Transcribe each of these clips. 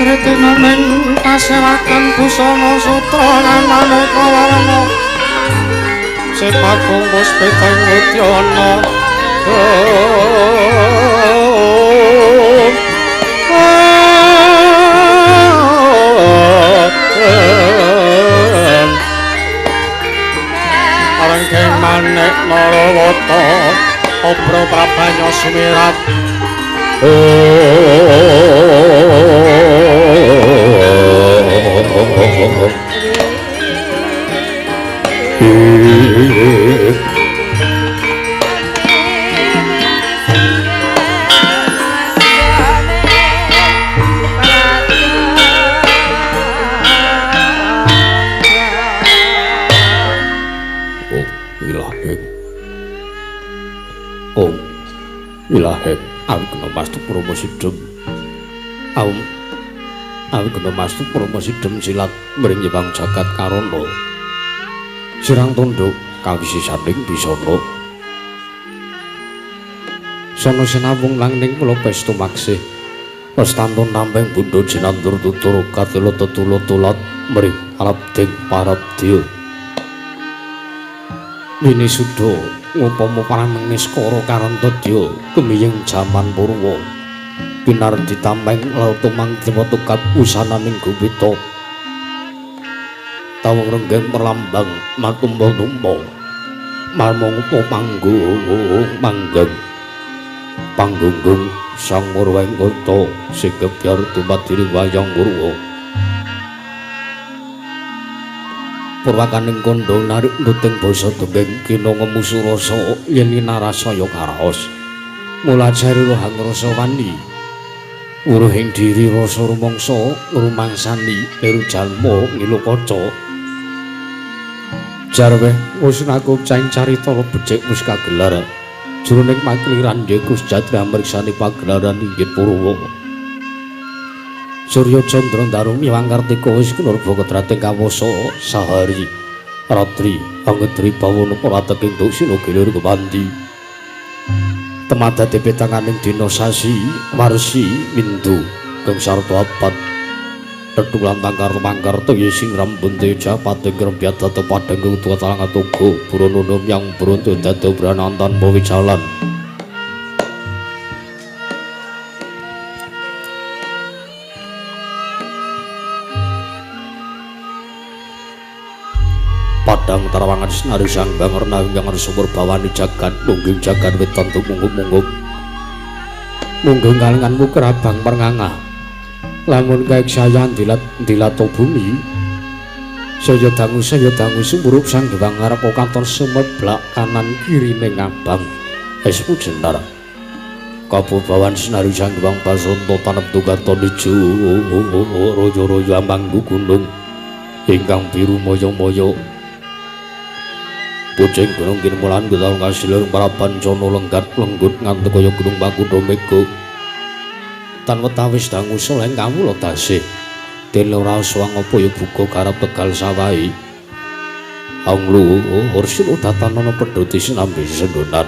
Sretinoming kasewakan busana sutra lan maneka warna sepakung puspita ing udyana. Arengking manik Narawata obra prabanya sumirat. Oh, ilahe, aku kena mastu promosi dem. Aku kena mastu promosi dem silat mring Hyang Jagat Karana. Sirang tunduk kawisisaning bisana. Sono sinawung langning kula pestu maksih. Wastantun namping bundha jinandur tutur katela tetula-tulat mring alabding parabdya. Wini suda ngupama parameng niskara karantadya kumiyeng jaman purwa pinardi tameng lautumang dewa tukap wusananing gupita tawung renggeng perlambang matumpa-tumpa marmong upa panggung manggeng panggunggung sang murweng kota sing gebyar dumadi wayang purwa. Purwakaning kandha narik nuting basa dongeng kina ngemusu rasa yen narasaya karaos. Mula jari rohang rasa wani. Wuruhing diri rasa rumangsa ngrumangsani peru jalma ngilu kaca. Jarweh wis nakup caing carita becik wis kagelar. Jroning makliran yeku sejati amriksani pagelaran inggih Purwa. Surya Candra Ndaru miwang Kartika wis kinurba kedrating kawasa sahari ratri angedri bawana prateking duksina gilir kepandi temadate petanganing dina sasi warsi windu kang sarta abad tetulan tangkar mangkarta sing rambun teja pating grembyat dadi padhang utuwa talang atuga burono yang bronto dadi branantan pawijalan. Padang tarawangan senari sang bangerna ingkang sumur bawani jagat nungging jagat wetan tumunggup-munggup mungging kalengan kerabang perngangah lamun kaiksayan dilat dilato bumi saya dangu sumurup sang Hyang Ngarpa katon sumeblak kanan kirine ngabang es pujenar kapubawan senari sang Hyang Basanta tanep tukaton ijo royo-royo amanggu gunung ingkang biru moyo-moyo. Pucing gunung kinemulan getar kasilur para pancana lenggat lenggut nganti kaya gunung Makutha Mega. Tan wetawis dangu soleng kawula tasih. Dene ora suwang apa ya buka garap tegal sawahi. Angluhur sila datanana pedhoti sinambi sesenggonan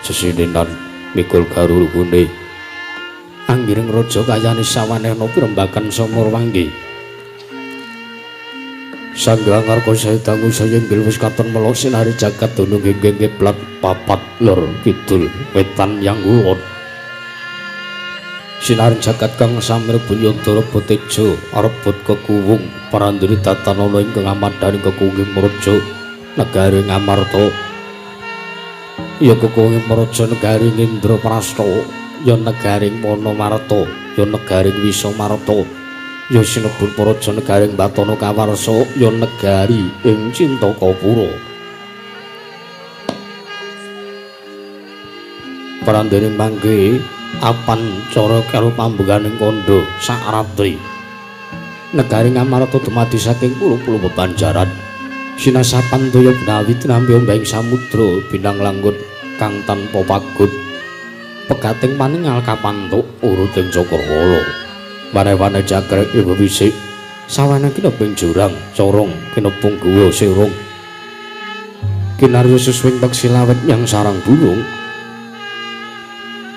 sesininan mikul garulgune. Anggiring raja kayane sawanehna pirembagan samur wanggi. Sang Hyang Ngarka saya dangu saya inggil wis katon melok sinari jagat dunung inggih kiblat papat lor kidul wetan yang kulon. Sinari jagat kang samir bunyantara botejo arebut kekuwung paranduri tatanana ingkang amadhani kekuwunging Praja negari Ngamarta. Ya kekuwunging Praja negari Indraprasta, ya negari Wanamarta, ya negari Wisamarta. Ya sinebut Praja negaring Batana Kawarsa, ya negari ing Cintakapura. Parandene mangke apan cara karo pambukaning kandha sak ratri. Negari Ngamarta dumadi saking puluh-puluh bebanjaran. Sinasapan daya benawi tinampi ombeng samudra binang langgut kang tanpa pagut. Pegating paningal kapantuk uruting cakrawala. Wane-wane jagrek ibu wisik sawane kineping jurang corong kinepung guwa sirung kinarya suswing peksi lawet yang sarang burung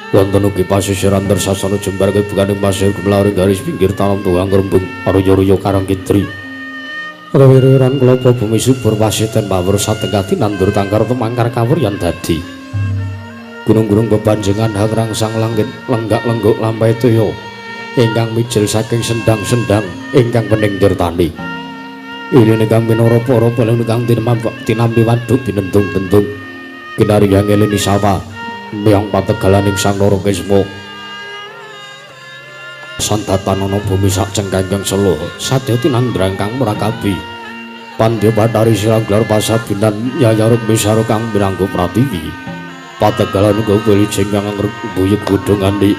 Wonten ugi pasisiran tersasana jembar kebukaning pasir gumlaring garis pinggir talam tuang rembung aruya-ruya karang kitri. Rewiran klapa bumi subur pasiten pawur satengah tinandur tangkar tumangkar kawuryan dadi. Gunung-gunung bebanjengan hang rangsang langit lenggak-lengguk lampahe toya ingkang mijil saking sendang-sendang ingkang bening tirtani. Iline kang minara para paling kang tinampi waduk binentung-bentung kinariyang eleni sawah miyang pategalaning Sang Narakesma. Sandatan ana bumi sak cengkangkang sela sadya tinandrang kang mrakabi. Pandya Bathari siranglar pasabinan Yaya Rukmi Saro kang minangka pratiwi. Pategalan uga wilijeng kang ngrembuyug godhongane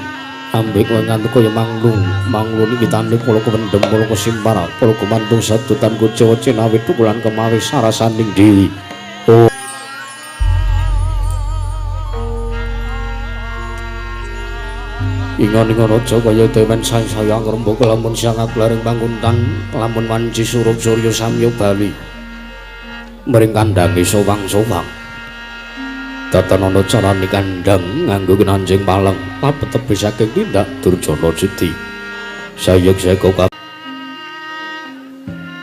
ambek wengan kaya manglung manglun iki tandhe pala kependhem pala kesimpar pala gumantung sadutan kuciwa cinawi tukulan kemawi sarasaning dewi. Oh. Ingon-ingon aja kaya dewen sansaya ngrembaka lamun siang aglaring pangguntan lamun wanci surup surya samya bali mring kandhange sowang-sowang. Datan ana carane kandhang nganggo kinanjing paleng lapet tebih saking tindak Durjana Jeti. Sayek seka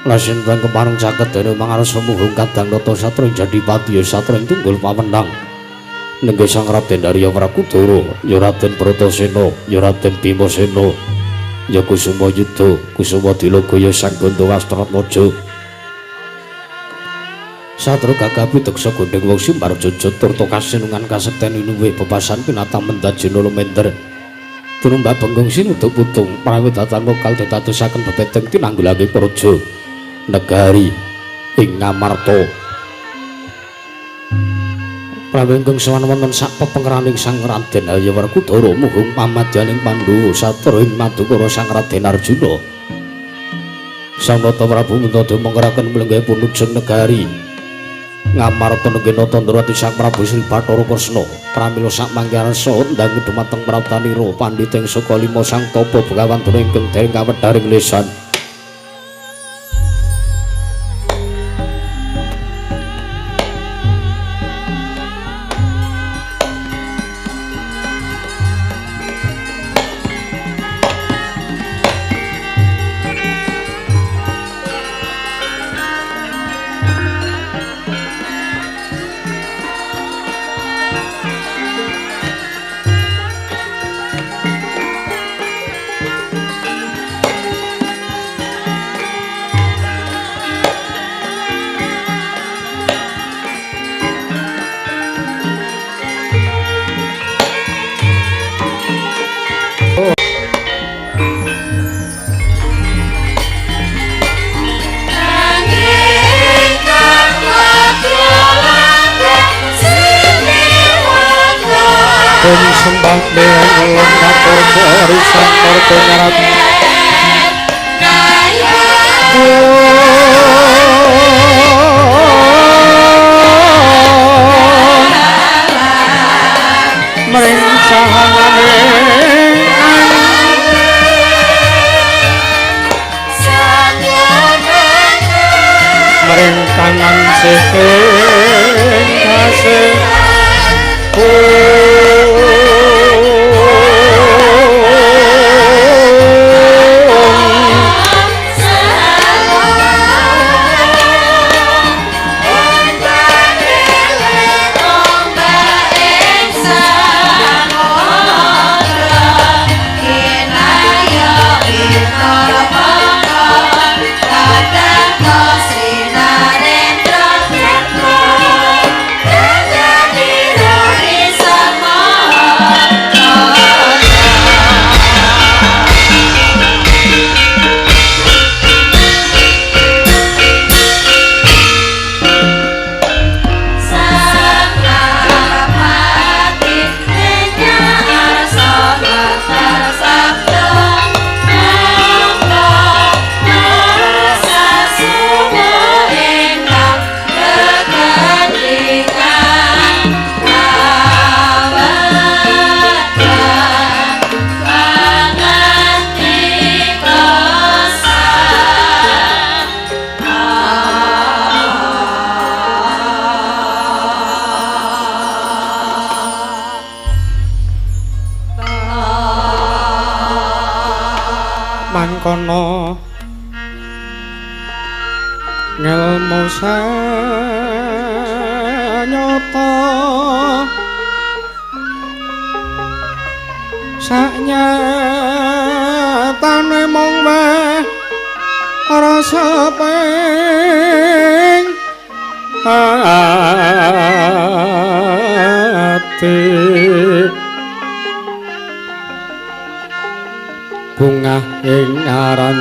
lasin bang kepareng caket dene mangarsa muhung kadang nata satring jadipati ya satring tunggul pawenang. Nenggih Sang Raden Arya Wrakudara, ya Raden Bratasena, ya Raden Bimasena, ya Kusuma Yuda, Kusuma Diloga, ya Sang Gandawastratmaja. Satru gagah pideksa gondheng wong simbar jujut turta kasinungan kasekten inuwih bebasan pinata mendajina lumender. Tunumbak bengkung sinuduk putung prawidatan lokal ditadosaken bebedeng tinanggulake praja negari ing Ngamarta. Prawengkung sowan wonten sak pepengeraning Sang Raden Arya Werkudara muhung pamadyaning Pandhawa satru ing madukara Sang Raden Arjuna. Sang Nata Prabu minta mengeraken mlenggahipun ujeng negari Ngamarta nenggih nata ndrawati Sang Prabu Sri Bathara Kresna. Pramila sak mangke arsa ndang dumateng praptanira pandhita ing saka lima sang tapa Bhagawantana ingkang dereng kawedharing lesan. Mangkono ngelmu sanyata saknyatane mung wae rasa ping ati bungah ing aran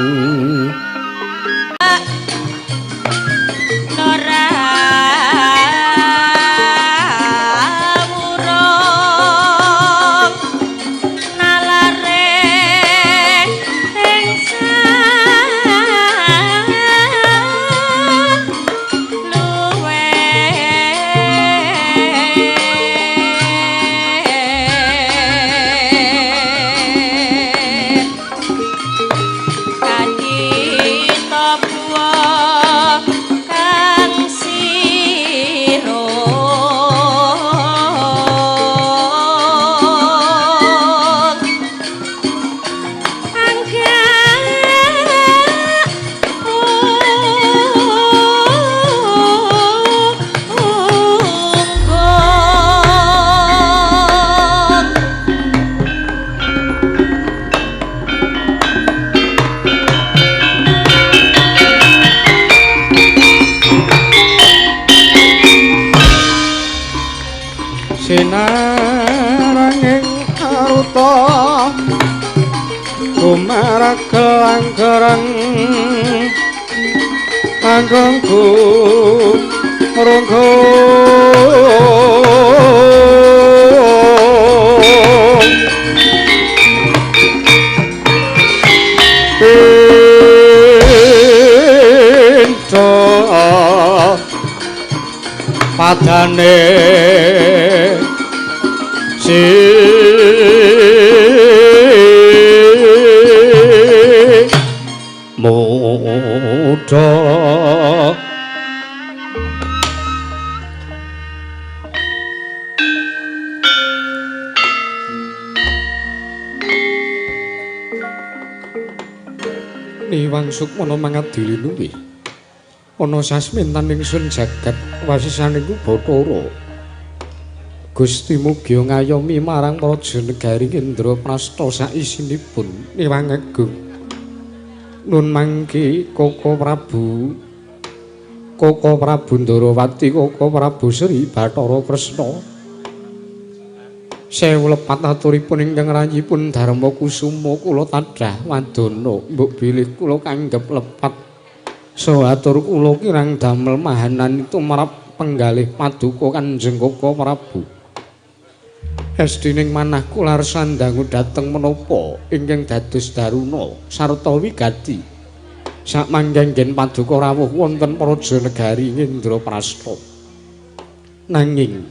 sinaranging aruta gumaragel-anggereng anggongku runggung pinto padane si muda Niwang Sukmana mangadili luwih ana sasmintan ingsun jagat wasisaning Bathara Gusti mugi ngayomi marang praja negari Indraprasta saisinipun Niwang Agung. Nun mangki Koko Prabu, Koko Prabu Ndarawati, Koko Prabu Sri Bathara Kresna. Sewu lepat aturipun ingkang rayipun Darma Kusuma kula tadhah wadana mbok bilih kula kanggep lepat. Saha atur kula kirang damel mahanan tumrap penggalih paduka Kanjeng Koko Prabu. Estining manah kula sandangu dhateng menapa ingkang dados daruna sarta wigati. Sakmangke paduka rawuh wonten praja negari Indraprasta. Nanging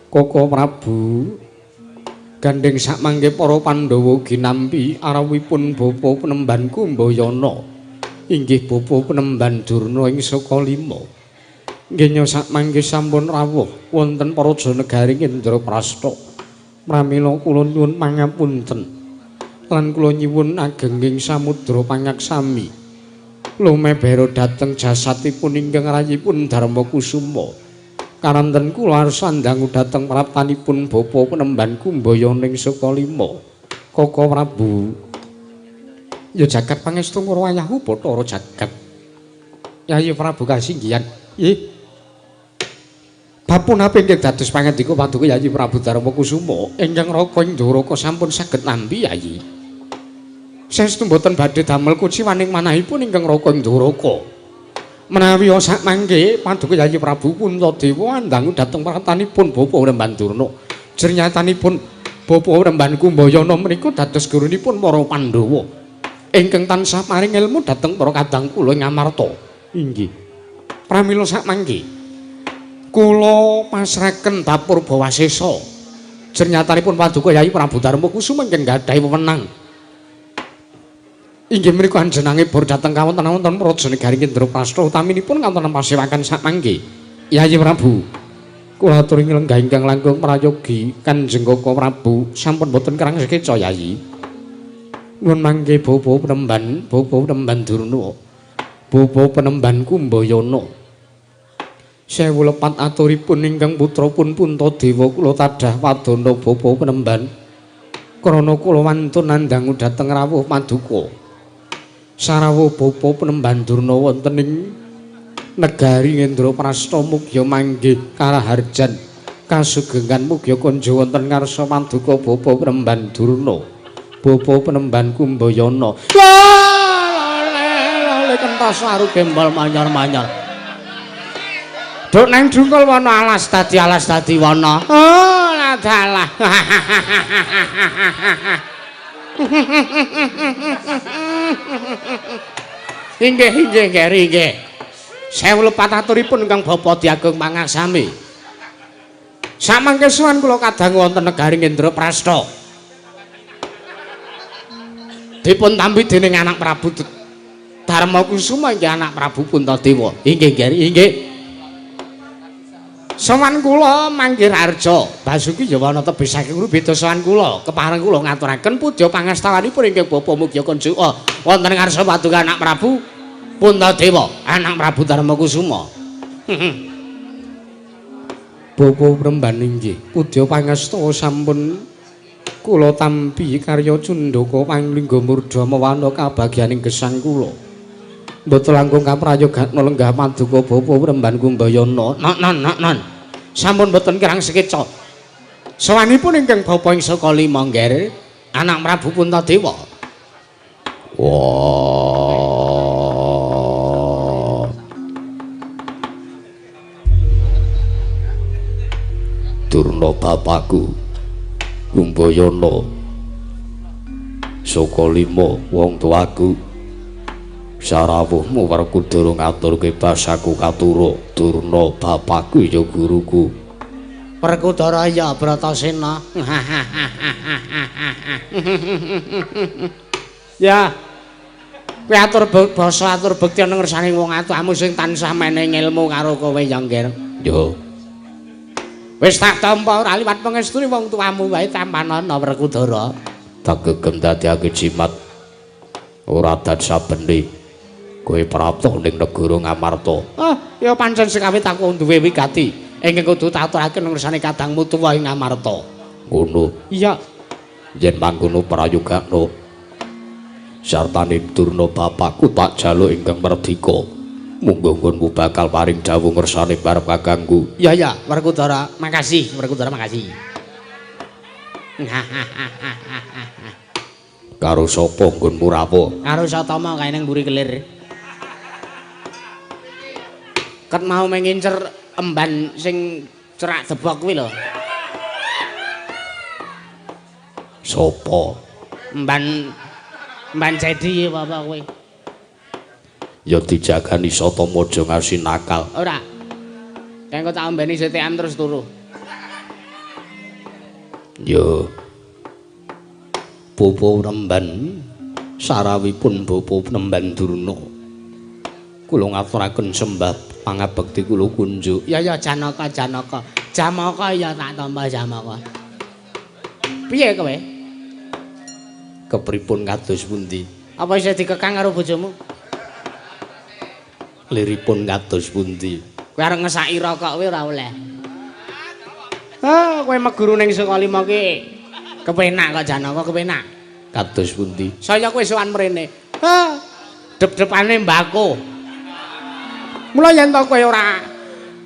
Koko Prabu gandheng sakmangke para Pandhawa ginampi arawuhipun bapa penemban Kumbayana inggih bapa penemban Durna ing Sakalima. Nggih sakmangke sampun rawuh wonten praja negari Indraprasta. Pramila kula nyuwun pangapunten lan kula nyuwun agenging samudra pangaksami lumebera dhateng jasatipun ingkang rayipun Darma Kusuma. Karanten kula sandangu dhateng praptanipun bapa penemban Kumbayana ing Sakalima. Koko Prabu ya jagat pangestu karo ayahku Bathara jagat. Yayi Prabu kasinggihan. Nggih. Bapunapa ingkang dados pangandika paduka Yayi Prabu Darma Kusuma ingkang raka ing Ndoraka sampun saged nampi Yayi. Saestu mboten badhe damel kuciwaning manahipun ingkang raka ing Ndoraka. Menawi sak mangke paduka Yayi Prabu Puntadewa andangu dhateng pratanipun Bapa Remban Durna. Jernyatanipun Bapa Remban Kumbayana menika dados gurunipun para Pandhawa ingkang tansah paring ilmu dhateng para kadang kula ing Amarta. Inggih. Pramila sak mangke kula pasraken dapur Bawasesa. Jernyatanipun paduka Yayi Prabu Darma Kusuma ingkang gadhahi wewenang. Inggih menika anjenange bor dhateng kawontenan-wonten praja negari Indraprasta utaminipun kawontenan pasewakan sakmangke. Yayi Prabu, kula aturi nglenggah ingkang langkung prayogi Kanjeng Koko Prabu sampun boten kerang sekeca Yayi. Mun mangke bapa penemban, bapa penemban Durna. Bapa penemban Kumbayana. Sewu lepat aturipun ingkang putra pun Puntadewa kula tadah wadana bapa penemban. Krana kula wantun nandhangu dhateng rawuh paduka. Sarawuh bapa penemban Durna wonten ing negari Ngendraprasta mugya manggih karaharjan kasugengan mugya kanja wonten ngarsa paduka bapa penemban Durna. Bapa penemban Kumbayana. Lale kentos waru gembol manyor-manyor. Duk nang dungkul wana alas dadi wana. Oh, ladalah. Inggih, inggih, Geri, inggih. Sewu lepat aturipun ingkang bapa diagung pangasami. Samangke sowan kula kadang wonten negari Ngendraprasta. Dipun tampi dening anak Prabu Darmakusuma inggih anak Prabu Puntadewa. Inggih, Geri, inggih. Sowan kula manggih Raharja. Basuki Yawana tebih saking beda sowan kula. Kepareng kula ngaturaken puja pangastawanipun ingkang bapa mugya kunjuka wonten ngarsa paduka anak Prabu Puntadewa, anak Prabu Darmakusuma. Bapa Premban inggih, puja pangastawa sampun kula tampi karya cundaka panglingga murda mawana kabagyaning gesang kula. Mboten langkung kaprayogakna lenggah paduka bapa Premban Kumbayana. Nok non nok non. Sampun mboten kirang sekeca. Sowanipun ingkang bapa ing saka lima ngger, anak Prabu Puntadewa. Wah. Durna bapakku Kumbayana saka lima wong tuaku sarawuhmu Werkudara ngaturke basaku katura. Durna bapakku ya guruku. Werkudara ya Bratasena. Ya. Kowe atur basa atur bekti ana ngersane wong atuamu sing tansah menehi ilmu karo kowe ya, Ngger. Yo. Wis tak tampa ora liwat pangestune wong tuamu wae tampanana Werkudara. Tak gegem dadekake jimat ora dad sabene kowe prapta ning negara Ngamarta. Ah, ya pancen sekawit aku duwe wigati ingkang kudu tak aturake nang ngersane kadangmu tuwa ing Ngamarta. Ngono. Iya. Yen mangkono prayogakno sartane Durna bapakku tak jaluk ingkang merdika. Munggo nggonmu bakal paring dawuh ngersane barep kakangku. Ya ya, Werkudara, makasih, Werkudara makasih. Karo sapa nggonmu rawuh? Karo Satama kae nang mburi kelir. Ket mau mengincer emban sing cerak debok kuwi lho. Sapa? Emban emban Jedi apa kuwi? Ya dijagani Satama aja ngasi nakal. Ora. Kengko tak ombeni CTM terus turu. Ya. Bapa Remban sarawipun Bapa Remban Durna. Kula ngaturaken sembah pangabekti kula kunjuk. Ya ya Janaka Janaka. Jamaka ya tak tampa Jamaka. Piye kowe? Kepripun kados pundi? Apa isih dikekang karo bojomu? Liripun kados pundi? Kowe arep ngesaki rokok kowe ora oleh. Ah, kowe meguru ning Sukalima ki kepenak kok Janaka kepenak. Kados pundi? Saya kowe sowan mrene. Ah, dep-depane mbako. Mula yen to kowe ora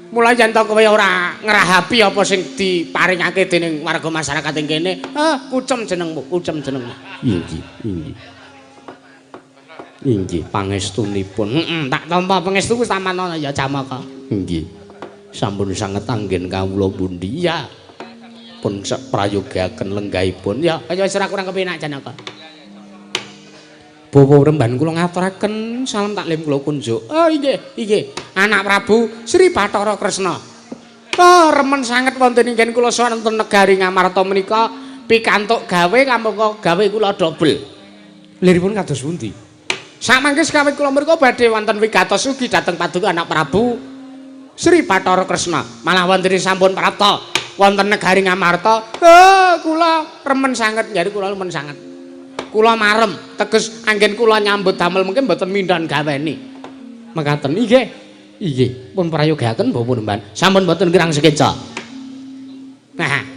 mula yen to kowe ora ngrahapi apa sing diparingake dening warga masyarakat ing kene, ah, kucem jenengmu, kucem jenengmu. Inggih, inggih. Inggih pangestunipun. Heeh, tak tampa pangestu wis tamanono ya Jamaka. Inggih. Sampun sanget anggen kawula pundi? Iya. Pun prayogaken lenggahipun. Ya, kaya wis ora kurang kepenak Janaka. Bapak Remban kula ngaturaken salam taklim kula kunjuk. Oh inggih, inggih. Anak Prabu Sri Bathara Kresna. Oh, remen sanget wonten ing kula sowan wonten negari Ngamarta menika pikantuk gawe kamangka gawe kula dobel. Liripun kados pundi? Samangke sekawit kula mriku badhe wonten wigatos ugi dhateng paduka anak Prabu Sri Bathara Kresna. Malah wonten sampun prapta wonten negari Ngamarta. Oh, kula remen sanget, njari kula remen sanget. Kula marem, teges anggen kula nyambut damel mungkin mboten mindhan gaweni. Mekaten inggih. Inggih, pun prayogaken Bapak Panembahan. Sampun mboten kirang sekeca. Nah.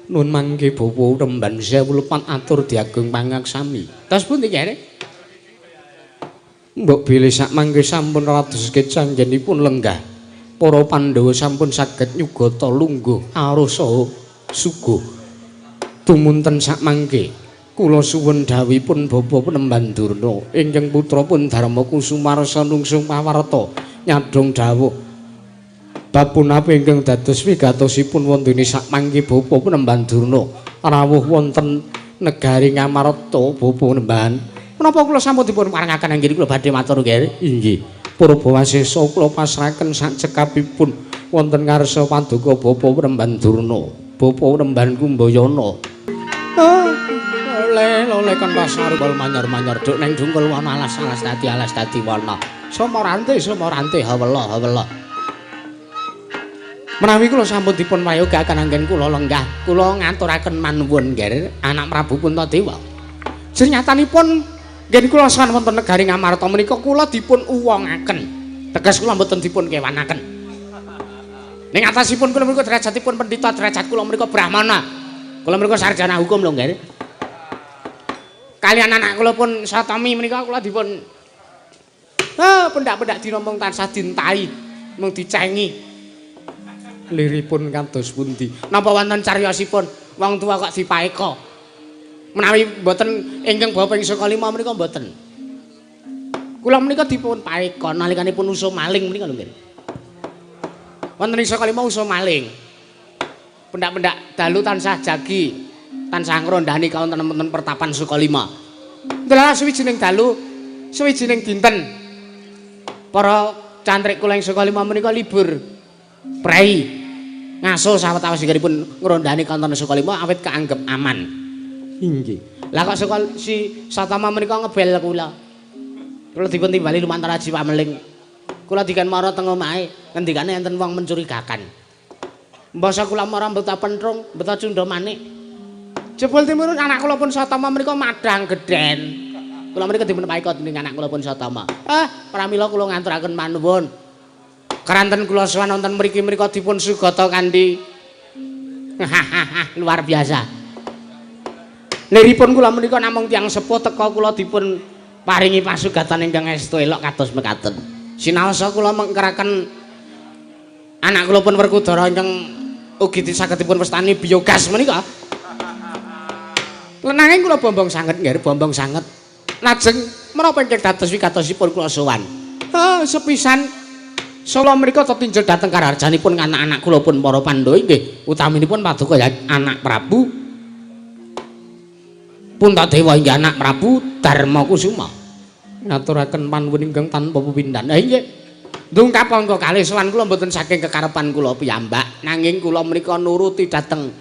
Nun mangke Bapak Panembahan sewu lepat atur diagung pangaksami. Terus pundi kene? Mbok bilih sak mangke sampun rados sekeca anggenipun lenggah. Para Pandhawa sampun saged nyugata lungguh aruh saha suguh. Tumunten sak mangke kula suwun dhawuhipun Bapak Panembahan Durna ingkang putra pun Darma Kusumarsa nungsung pawarta nyadhong dhawuh bab punapi ingkang dados wigatosipun wontene sak mangke Bapak Panembahan Durna rawuh wonten negari Ngamarta. Bapak Panembahan, menapa kula sampun dipun parengaken anggen kula badhe matur nggih? Inggih. Purba Wasesa kula pasrahaken sak cekapipun wonten ngarsa paduka Bapak Panembahan Durna, Bapak Panembahan Kumbayana. Oleh oleh kentas sarbal manyar-manyar duk neng dungkul wana alas-alas dadi alas dadi wana. Somarante somarante hawela hawela. Menawi kula sampun dipun prayogaken anggen kula lenggah, kula ngaturaken manuwun nggih anak Prabu Puntadewa. Jernyatanipun nggih kula sowan wonten negari Ngamarta menika kula dipun uwongaken. Teges kula mboten dipun kewanaken. Ning atasipun kula menika derajatipun pendhita, derajat kula menika brahmana. Kula menika sarjana hukum lho nggih. Kalian anak kula pun Satami menika kula dipun pendak-pendak dina mung tansah dintai, mung dicengi. Liripun kados pundi? Napa wonten cariyosipun wong tuwa kok dipaeka? Menawi mboten ingkang bapa ing saka lima menika mboten. Kula menika dipun paeka nalikanipun usum maling menika lho nggih. Wonten ing saka lima usum maling. Pendak-pendak dalu tansah jagi, tansah ngrondani kawonten-wonten pertapan Sukalima. Ndelala suwijining dalu, suwijining dinten para cantrik kula ing Sukalima menika libur prei ngaso sawetawis anggenipun ngrondani kawonten Sukalima awit kaanggep aman. Inggih. Lah kok saka si Satama menika ngebel kula. Kula dipun timbali lumantar Aji Pameling. Kula diken mara teng omahe, ngendikane enten wong mencurigakan. Mbasa kula mara mbeta pentrung, mbeta cundha manik. Jebul timurun anak kula pun Satama menika madhang gedhen. Kula menika dipun paeka dening anak kula pun Satama. Ah, pramila kula ngaturaken manuwun. Keranten kula sowan wonten mriki menika dipun sugata kanthi luar biasa. Liripun kula menika namung tiyang sepuh teka kula dipun paringi pasugatan ingkang estu elok kados mekaten. Sinaosa kula mengkeraken anak kula pun Werkudara ingkang ugi saged dipun wastani biogas menika. Nanging kula bombong sanget nggih, bombong sanget. Lajeng menapa ingkang dados wigatosipun kula sowan? Ah, sepisan Solo menika tetinjel dhateng karaharjanipun anak-anak kula pun para Pandhawa inggih utaminipun paduka anak Prabu Puntadewa inggih anak Prabu Darma Kusuma. Ngaturaken panuwun ingkang tanpa pepindhan. Ha inggih. Ndungkap angka kalih sowan kula mboten saking kekarepan kula piyambak, nanging kula menika nuruti dhateng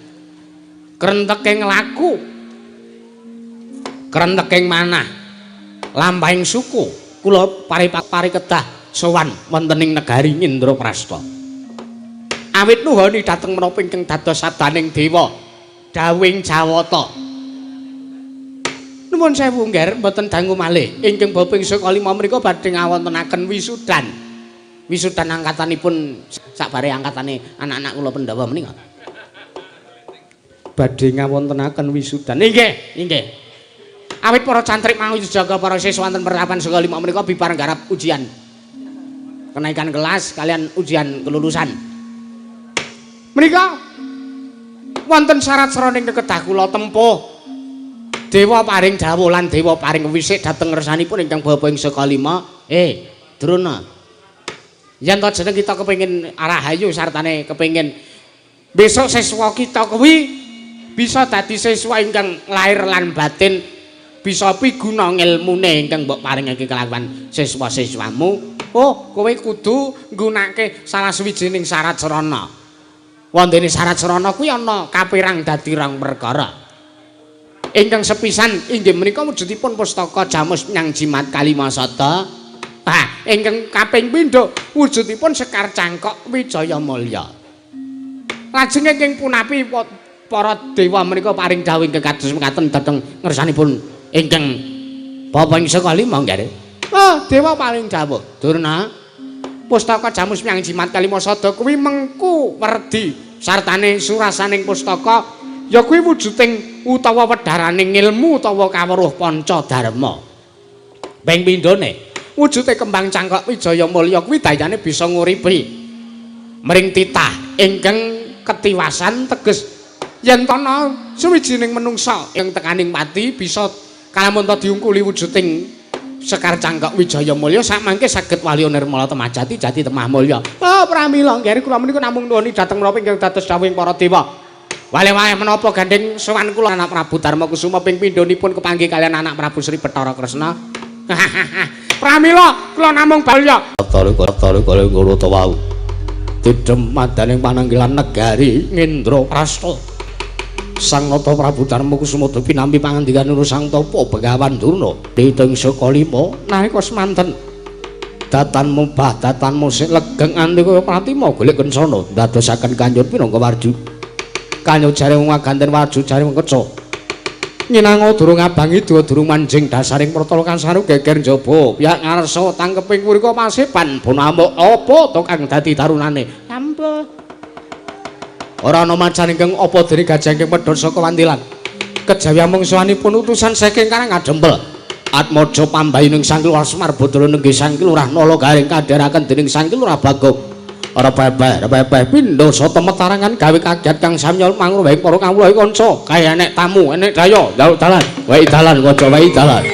krenteking laku, krenteking manah, lampahing suku. Kula pari-pari kedah sowan wonten ing negari Indraprasta. Awit nuhoni dhateng menapa ingkang dados sabdaning dewa dawuhing Jawata. Nuwun sewu ngger mboten dangu malih. Ingkang bapa ing saka lima menika badhe ngawontenaken wisudan. Wisudan angkatanipun sakbare angkatane anak-anak kula Pandhawa menika. Badhe ngawontenaken wisudan. Inggih, inggih. Awit para cantrik mau jaga para siswa wonten pertapan saka lima menika bibar nggarap ujian kenaikan kelas kalian ujian kelulusan. Menika wonten syarat srana ingkang kedah kula tempuh. Dewa paring dawuh lan dewa paring wisik dhateng ngersanipun ingkang bapa ing saka lima. Drona. Yen to jeneng kita kepengin rahayu sartane kepengin besok siswa kita kuwi bisa dadi siswa ingkang lahir lan batin bisa piguna ngilmune ingkang mbok paringake kelawan siswa-siswamu. Oh, kowe kudu nggunakake salah sawijining syarat srana. Wontene syarat srana kuwi ana kapirang dadi rong perkara. Ingkang sepisan inggih menika wujudipun pustaka Jamus Nyang Jimat Kalimasada. Ah, ingkang kaping pindho wujudipun Sekar Cangkok Wijaya Mulya. Lajeng ingkang punapi Para dewa menika paring dawuh ingkang kados mekaten dhateng ngersanipun ingkang Bapa ing saka lima nggih. Oh, dewa paring dawuh. Durna, pustaka Jamus Miang Jimat Kalima Sada kuwi mengku werdi sartane surasaning pustaka ya kuwi wujuding utawa wedharaning ilmu utawa kawruh panca dharma. Ping pindhone wujude kembang cangkok Wijaya Mulya kuwi dayane bisa nguripi mring titah ingkang ketiwasan teges yen ana suwijining menungsa ing tekaning pati bisa kalamunta diungkuli wujuding sekar cangkok Wijaya Mulya samangke saged waliya nirmala temah jati jati temah mulya. Oh pramila nggih kula menika namung nuwuni dhateng menapa ingkang dados dawuhing para dewa. Wale-wale menapa gandeng sowan kula anak Prabu Darma Kusuma ping pindhonipun kepanggih kaliyan anak Prabu Sri Bathara Kresna. Pramila kula namung balya. Tara ngono ta wau. Tidhem madaning pananggilan negari Ngendraprasta. Sang Nata Prabu Darma Kusuma pinampi pangandikan Sang Tapa Begawan Durna diting saka lima nalika semanten datanmu bah datanmu sik legeng anti kaya pratima golek kencana ndadosaken kanjur pinangka warju kanyo jare wong aganten warju jare wong keca nyinanga durung abangi duwa durung manjing dasaring pertala kansaru geger njaba pihak ngarsa tangkeping mrika pasepan bonamuk apa to kang dadi tarunane ampuh. Ora ana macan ingkang apa dene gajah ingkang medhot saka wantilan. Kejawi amung sowanipun utusan saking Karang Adempel. Atmaja pambayuning Sang Lurah Semar Bathara nenggih Sang Lurah Nala Garing kandharaken dening Sang Lurah Bagong. Ora pepeh pindha sata metarangan gawe kaget kang samya mangruwahing para kawula kanca. Kaya enek tamu, enek daya, njaluk dalan. Wae dalan kanca, wae dalan.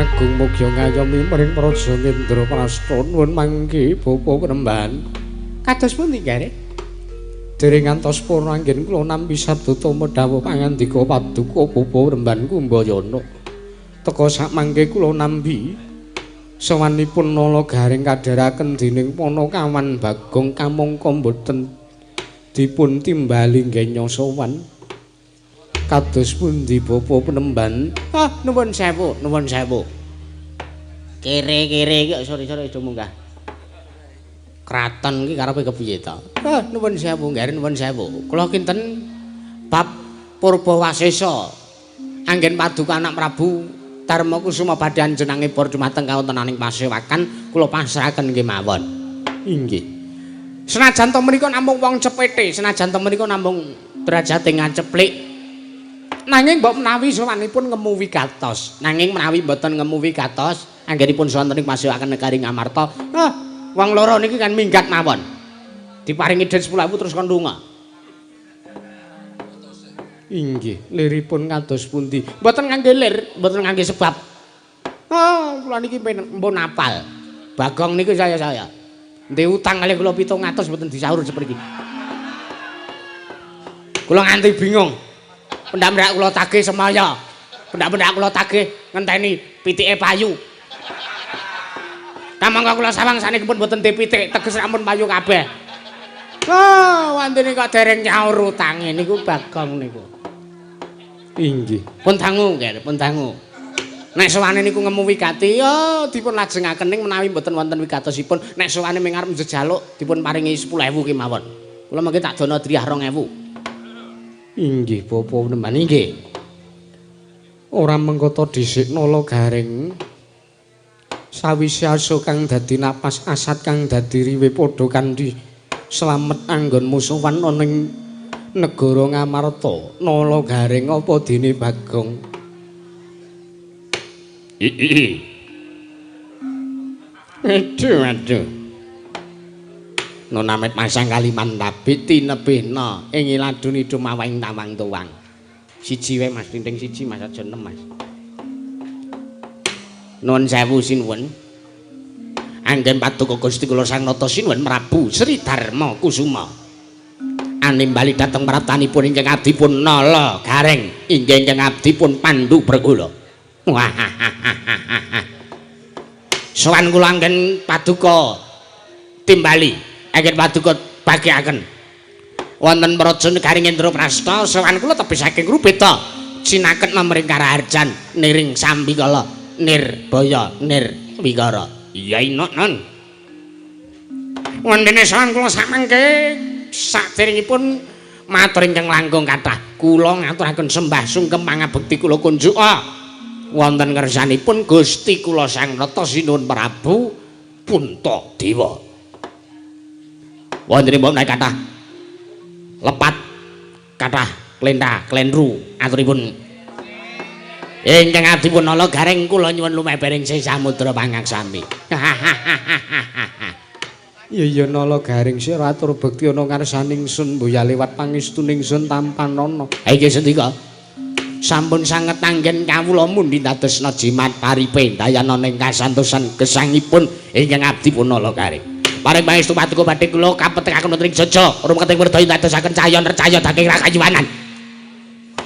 Agung mugia ngayomi mring Praja Ngendraprasta nuwun mangke bapa penemban. Kados pundi nggih? Dereng ngantos purna anggen kula nampi sabda tama dawuh pangandika paduka bapa penemban Kumbayana. Teka sak mangke kula nampi sowanipun Nala Garing kadharaken dening Panakawan Bagong kamangka mboten dipun timbali nggenya sowan. Kados pundi bapa penemban? Ah, nuwun sewu, nuwun sewu. Kere-kere iki sore-sore do munggah. Kraton iki karepe kepiye ta? Ah, nuwun sewu, nggih nuwun sewu. Kula kinten bab Purbawasesa. Anggen paduka anak Prabu Darma Kusuma badhe anjenengan bor dumateng kawontenaning pasewakan kula pasrahaken nggih mawon. Inggih. Senajan to menika namung wong cepete, senajan to menika namung derajate ngaceplik. Nanging mbok menawi sowanipun ngemu wigatos. Nanging menawi mboten ngemu wigatos, anggenipun sowan ing masukaken negari Ngamarta. Ah, wong loro niki kan minggat mawon. Diparingi dhuwit 10.000 terus kon lunga. Inggih, liripun kados pundi? Mboten ngangge lir, mboten ngangge sebab. Ah, kula niki mpun apal. Bagong niku saya-saya. Ndek utang kalih kula 700 mboten disaur sepriki. Kula nganti bingung. Pendak-pendak kula tagih semaya. Pendak-pendak kula tagih ngenteni pitike payu. Kamangka kula sawang saniki pun mboten pitik, teges ampun payu kabeh. Oh, wantene kok dereng nyaur utange niku Bagong niku. Inggih. Pun dangu, nggih, pun dangu. Nek sowane niku ngemu wigati, ya dipun lajengaken ning menawi mboten wonten wigatosipun, nek sowane ming arep njejaluk dipun paringi 10.000 kemawon. Kula mangke tak dono driyah 2.000. Inggih, Bapak neman inggih. Ora mengkoto dhisik Nala Gareng. Sawise aso kang dadi napas asat kang dadi riwe padha kanthi slamet anggonmu sowan ana ing negara Ngamarta. Nala Gareng apa dene Bagong? Aduh, aduh. Nunamit masang kaliman tabit tinebihna ing iladuni dumawang tawang tuwang. Siji wae Mas, tinting siji Mas, aja enem Mas. Nuwun sewu sinuwun. Anggen paduka Gusti kula Sang Nata sinuwun Prabu Sri Darma Kusuma. Animbali dhateng praptanipun ingkang abdipun Nala Gareng, inggih ingkang abdipun Pandu Bregula. Wah. Sowan kula anggen paduka timbali, anggen paduka bagiaken. Wonten praja negari Indraprasta, sowan kula tebih saking Rubeda, cinaket mamring karaharjan niring sambikala nirbaya nirwikara. Iya inok non. Wondene sowan kula samangke saderengipun matur ingkang langkung kathah, kula ngaturaken sembah sungkem pangabekti kula kunjuka wonten ngersanipun Gusti kula Sang Nata Sinuwun Prabu Puntadewa. Wonten mbok menawi kathah lepat kathah klentha klentru aturipun ingkang abdipun Nala Gareng kula nyuwun lumebering samudra pangaksami. Iya iya Nala Gareng sira atur bekti ana ngarsaning sun mboya liwat pangestuning sun tampanana. Ha iki sendika sampun sanget anggen kawula mundi dadosna jimat paripe dayana ing kasantosan gesangipun ingkang abdipun Nala Gareng. Paring pangestu paduka badhe kula kapetekaken wonten ing Jaja rumeketing werdaya dadosaken cahya nercaya daging rakayuwanan.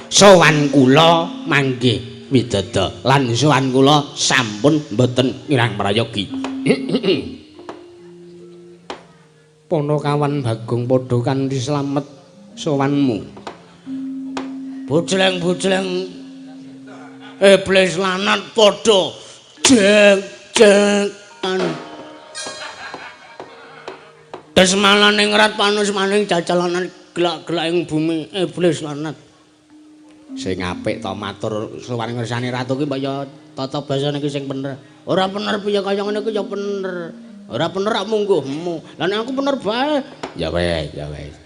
Sowan kula manggih widada lan sowan kula sampun mboten ngirang prayogi. Panakawan Bagong padha kanthi slamet sowanmu. Bojleng-bojleng iblis lanat padha jeng-jeng anu. Desmalane ngrat panus maning jajalanan gelak-gelak ing bumi iblis lanat. Sing apik to matur sowan ngersane ratu ki mbok ya tata basane ki sing bener. Ora bener piye kaya ngene ki ya bener. Ora bener rak mungguhmu. Lah nek aku bener bae. Ya wis, ya wis.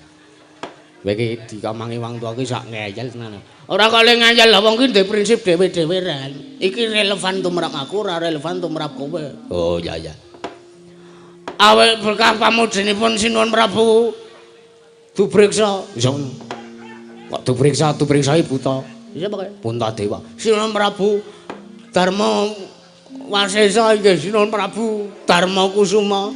Kowe iki dikomangi wong tuwa ki sak ngeyel tenan. Ora kok le ngeyel lah wong ki ndek prinsip dhewe-dhewe ran. Iki relevan tumrap aku, ora relevan tumrap kowe. Oh iya iya. Awit berkah pamujinipun Sinuwun Prabu dupriksa. Bisa kok dupriksa, dupriksa buta. Iya pokoke Puntadewa. Sinuwun Prabu Darma Wasesa inggih Sinuwun Prabu Darma Kusuma.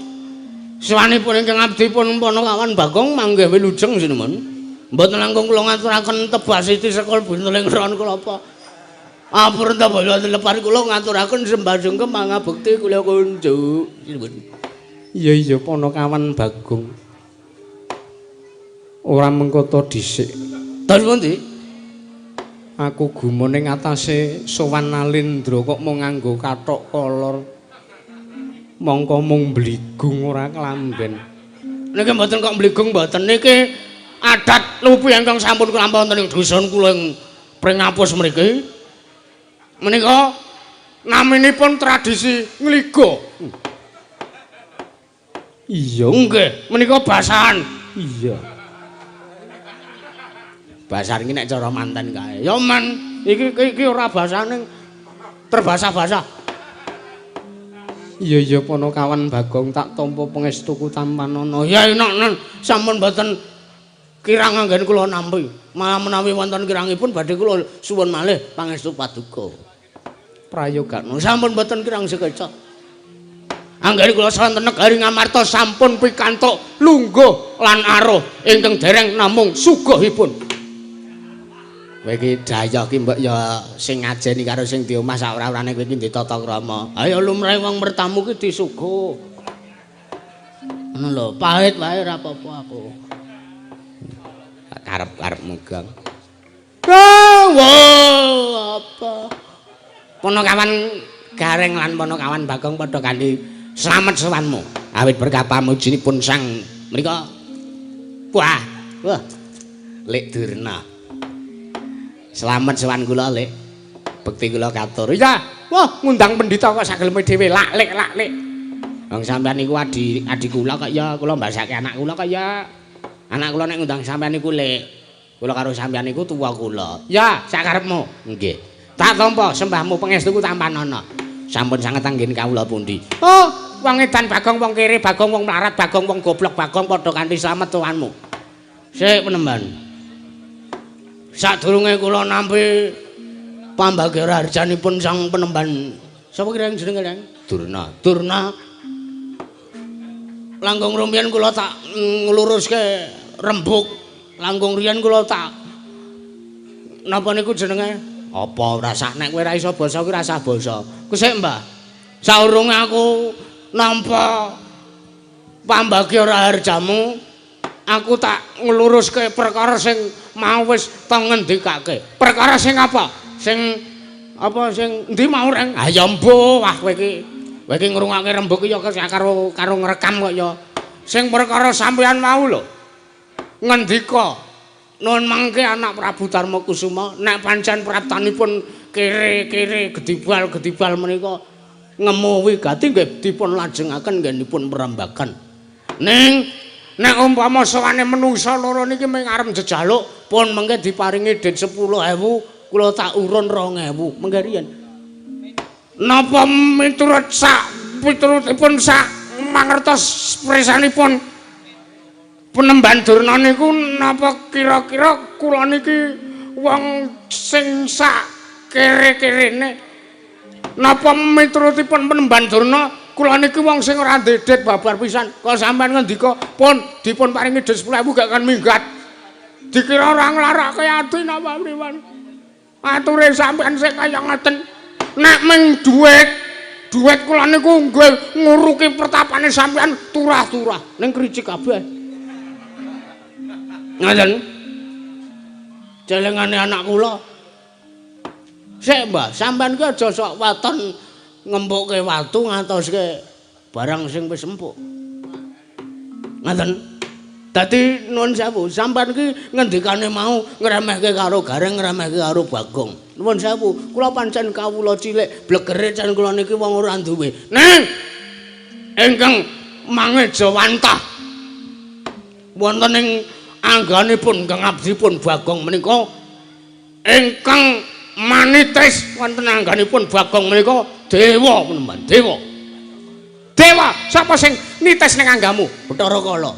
Sowanipun ingkang abdipun Panakawan Bagong manggih wilujeng sinuwun. Mboten langkung kula ngaturaken tebas siti sekul binteling ron klapa. Apurenta bala lepat kula ngaturaken sembah sungkem pangabekti kula kunjuk. Sinuwun. Iya iya Panakawan Bagong. Ora mengkoto dhisik. Terus pundi? Aku gumun ing atase sowan Nalendra kok mung nganggo kathok kolor. Mongko mung mbligung ora klamben. Niki mboten kok mbligung mboten niki adat lupi ingkang sampun kelampah wonten ing dusun kula ing Pringapus mriki. Menika naminipun tradisi ngliga. Iya nggih, menika basahan. Iya. Basan iki nek cara manten kae. Ya men, iki iki ora basane terbasah-basah. Iya iya Panakawan Bagong tak tampa pangestuku tampanana. Ya enak nen sampun mboten kirang anggen kula nampi. Malah menawi wonten kirangipun badhe kula suwun malih pangestu paduka. Prayogakno sampun mboten kirang sekeca. Anggene kula sonten negari Ngamarta sampun pikantuk lungguh lan aruh ingkang dereng namung suguhipun. Kowe iki dayah ki mbok ya sing ngajeni karo sing di omah sak ora-orane kowe iki ndek tata krama. Ayo lumrahe wong mertamu ki disuguh. Ngono lho, pahit wae ora apa-apa aku. Karep-karepmu, Gong. Wah, apa? Panakawan Gareng lan Panakawan Bagong padha kanthi slamet sowanmu. Awit berkah pamujinipun sang mrika. Wah, wah. Lek Durna. Slamet sowan kula, Lek. Bekti kula katur. Iya, wah ngundang pendhita kok sageleme dhewe. Lak lek lak lek. Wong sampean niku adi adi kula kok ya, kula mbasake anak kula kok ya. Anak kula nek ngundang sampean niku, Lek. Kula karo sampean niku tuwa kula. Ya, sakarepmu. Nggih. Tak tampa sembahmu pangestuku tampanana. Sampun sanget anggen kawula pundi. Oh, wong edan Bagong, wong kere Bagong, wong mlarat Bagong, wong goblok Bagong padha kanthi slamet tuanmu. Sik penemban. Sadurunge kula nampi pambagya harjanipun sang penemban. Sapa kira jenenge, Kang? Durna. Durna. Langkung rumiyin kula tak ngluruske rembug. Langkung riyen kula tak napa niku jenenge? Apa ora sah nek kowe ora iso basa kuwi ora sah basa. Kusik, Mbah. Saurunge aku nampa pambagya raharjamu, aku tak ngluruske perkara sing mau wis to ngendikake. Perkara sing apa? Sing apa sing endi mau, Reng? Ah ya mbuh, wah kowe iki. Kowe iki ngrungokke rembug ya karo karo ngrekam kok ya. Sing perkara sampeyan mau lho. Ngendika nun mangke anak Prabu Darma Kusuma nek pancen praptanipun kere-kere gedibal-gedibal menika ngemu wigati nggih dipun lajengaken nggenipun prembagan. Ning nek umpama sowane menungsa loro niki mung arep njejaluk pun mengke diparingi dit 10.000 kula tak urun 2.000 mengke riyen. Napa miturut sak piturutipun sak mangertos presanipun Penemban Durna niku napa kira-kira kula niki wong sing sak kere-kerene? Napa miturutipun Penemban Durna kula niki wong sing ora ndedet babar pisan? Kok sampean ngendika pun dipun paringi dhuwit 10.000 gak kan minggat. Dikira ora nglarake ati napa pripun? Ature sampean sing kaya ngoten. Nek ming dhuwit, dhuwit kula niku nggih nguruki pertapane sampean turah-turah ning kricik kabeh. Ngoten. Celengane anak kula. Sik, Mbah, sampean ki aja sok waton ngempukke watu ngatoske barang sing wis empuk. Ngoten. Dadi nuwun sewu, sampean ki ngendikane mau ngremehke karo Gareng, ngremehke karo Bagong. Nuwun sewu, kula pancen kawula cilik, blegere cen kula niki wong ora duwe. Ning ingkang mangejawantah wonten ing angganipun ingkang abdipun Bagong menika ingkang manitis wonten angganipun Bagong menika dewa penemban, dewa. Dewa, sapa sing nitis ning anggamu? Bathara Kala.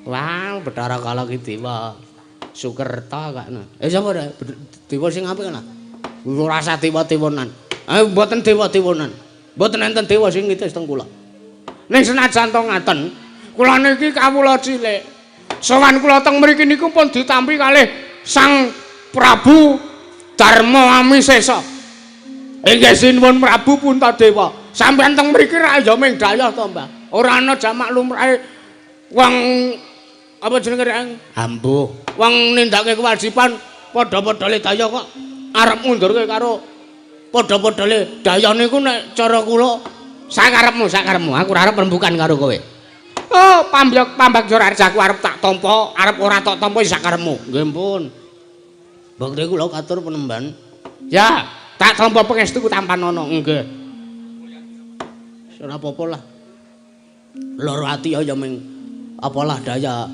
Wah, Bathara Kala ki dewa Sukerta kak. Eh sapa rek? Dewa sing apik lah. Ora usah dewa-dewanan. Eh mboten dewa-dewanan. Mboten enten dewa sing nitis teng kula. Ning senajan to ngaten, kula niki kawula cilik. Sowan kula teng mriki niku pun ditampi kalih Sang Prabu Darma Amisesa. Inggih sinuwun Prabu Puntadewa. Sampeyan teng mriki ra ya ming dayah to, Mbah. Ora ana jamak lumrahe wong apa jenenge rek? Ambuh. Wong nindakake kewajiban padha-padha le dayah kok arep ngundurke karo padha-padha le dayah niku nek cara kula sakarepmu, sakarepmu. Aku ora arep rembukan karo kowe. Oh, pambyok pambagya rajaku arep tak tampa, arep ora tak tampa sakarepmu. Nggih pun. Bekti kula katur penemban. Ya, tak tampa pangestuku tampanana. Nggih. Ora apa-apa lah. Loro ati ya ming apalah daya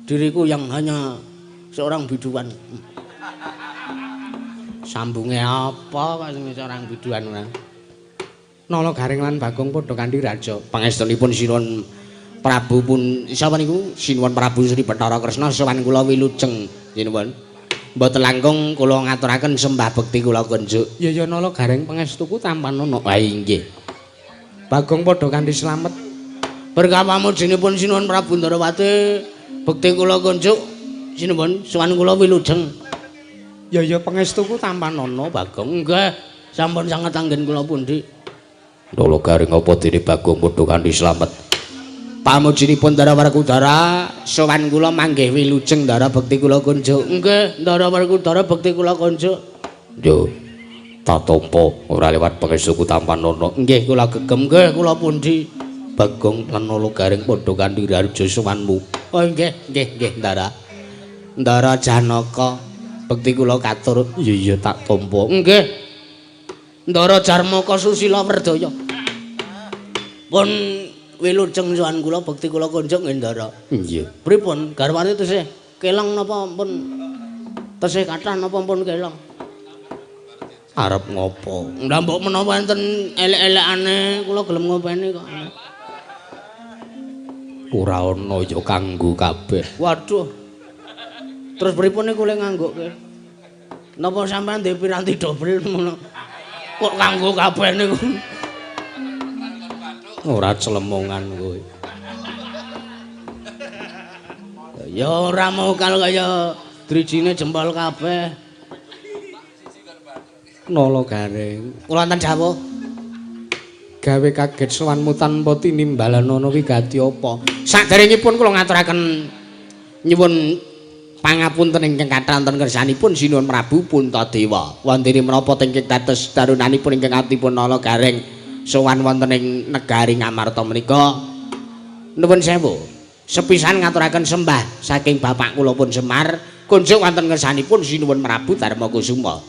diriku yang hanya Seorang biduan. Sambunge apa kok sing seorang biduan ora? Nala Gareng lan Bagong padha kanthi raja. Pangestunipun Sinuwun Prabu pun sapa niku? Sinuwun Prabu Sri Bathara Kresna sowan kula wilujeng sinuwun. Mboten langkung kula ngaturaken sembah bekti kula kunjuk. Ya ya Nala Gareng pangestuku tampanana. Ha inggih. Bagong padha kanthi slamet. Berkah pamujinipun Sinuwun Prabu Ndarawati bekti kula kunjuk sinuwun sowan kula wilujeng. Ya ya pangestuku tampanana Bagong. Nggih, sampun sanget anggen kula pundi. Nala Gareng apa dene Bagong padha kanthi slamet. Pamujinipun Ndara Werkudara sowan kula manggih wilujeng Ndara bekti kula kunjuk. Nggih, Ndara Werkudara bekti kula kunjuk. Yo tak tampa ora lewat pangestuku tampanana. Nggih kula gegem. Nggih kula pundi. Bagong lan Nala Gareng padha kanthi raja sowanmu. Oh nggih, nggih, nggih Ndara. Ndara Janaka bekti kula katur. Iya iya tak tampa. Nggih. Ndara Jarmaka Susila Werdaya. Pun wilujeng sowan kula bekti kula kunjuk nggih Ndara. Nggih. Pripun garwane tesih kelong napa pun tesih kathah napa pun kelong? Arep ngopo? Lah mbok menawa enten elek-elekane kula gelem ngopeni kok. Ora ana ya kanggo kabeh. Waduh. Terus pripun niku le nganggokke? Napa sampean ndek piranti dobel ngono? Kok kanggo kabeh niku? Ora clemongan kowe. Ya ora mokal kaya drijine jempol kabeh. Nala Gareng, kula wonten dawuh. Gawe kaget sowanmu tanpa tinimbalanana wigati apa? Saderengipun kula ngaturaken nyuwun pangapunten ingkang kathah wonten kersanipun Sinuwun Prabu Puntadewa. Wontene menapa ingkang dados darunanipun ingkang atipun Nala Gareng sowan wonten ing negari Ngamarta menika. Nuwun sewu. Sepisan ngaturaken sembah saking bapak kula pun Semar kunjuk wonten kersanipun Sinuwun Prabu Darma Kusuma.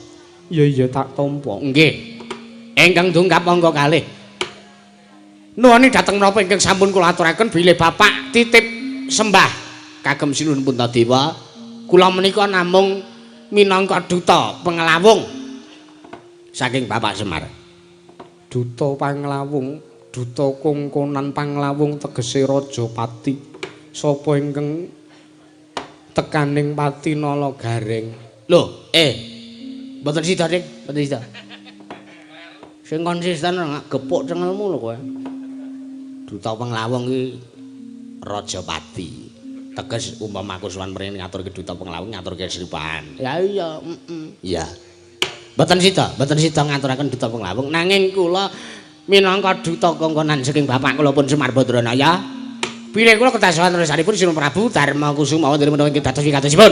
Ya iya tak tampa. Nggih. Ingkang dongkap angka kalih. Nuwuni dhateng menapa ingkang sampun kula aturaken bilih bapak titip sembah kagem Sinuwun Puntadewa. Kula menika namung minangka duta penglawung saking Bapak Semar. Duta panglawung, duta kongkonan panglawung tegese raja pati. Sapa ingkang tekaning pati Nala Gareng? Lho, mboten sida, Dik, mboten sida. Sing konsisten gepuk cengelmu lho kowe. Duta penglawung iki raja pati. Teges umpama aku sowan mrene ngaturke duta penglawung ngaturke sripahan. Ya iya, heeh. Iya. Mboten sida ngaturaken duta penglawung nanging kula minangka duta kongkonan saking bapak kula pun Semar Badranaya. Bilih kula kedah sowan tersanipun Sinuwun Prabu Darma Kusuma wonten menawi ingkang dados wigatosipun.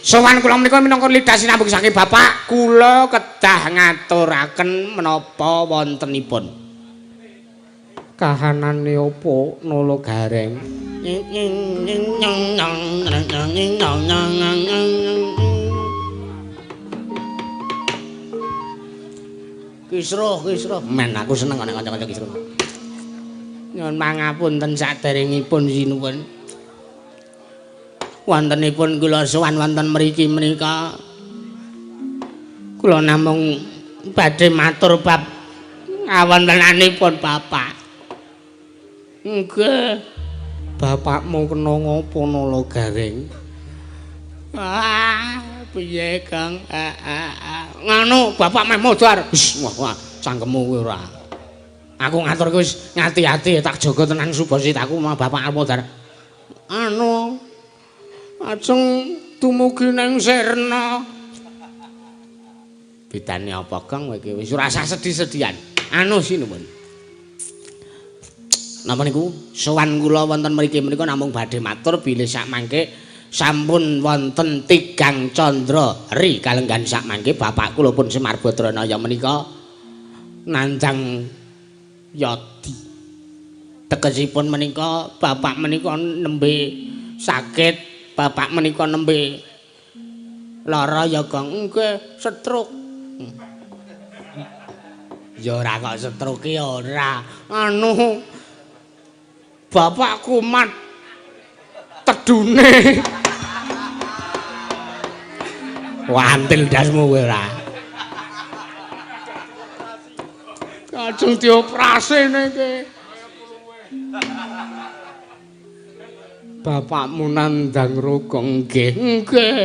Sowan kula menika minangka lidah sinambung saking bapak, kula kedah ngaturaken menapa wontenipun. Kahanane apa Nala Gareng? Kisruh, kisruh. Men aku seneng nek kanca-kanca kisruh. Nyuwun pangapunten saderengipun sinuwun. Wontenipun kula sowan wonten mriki menika kula namung badhe matur bab ngawontenanipun bapak. Nggih. Bapakmu kena ngopo Nala Gareng? Ah, piye Kang? Nganu bapak meh modar. Wis, wah, wah, cangkemmu kuwi ora. Aku ngaturke wis ngati-ati tak jaga tenan subasitaku mah bapak arep modar. Anu ajeng dumugi ning sirna. Bedane apa Kang kowe iki wis ora usah sedih-sedihan. Anu sinuwun. Napa niku sowan kula wonten mriki menika namung badhe matur bilih sakmangke sampun wonten tigang candra ri kalenggan sakmangke bapak kula pun Semar Badranaya menika nandhang yadi. Tegesipun menika bapak menika nembe sakit, bapak menika nembe lara ya Kang. Nggih, stroke. Ya ora kok stroke ya ora. Anu bapak kumat tedune. Wantil ndasmu kowe ora. Kajeng dioperasi niki. Bapakmu nandang ruga nggih, nggih.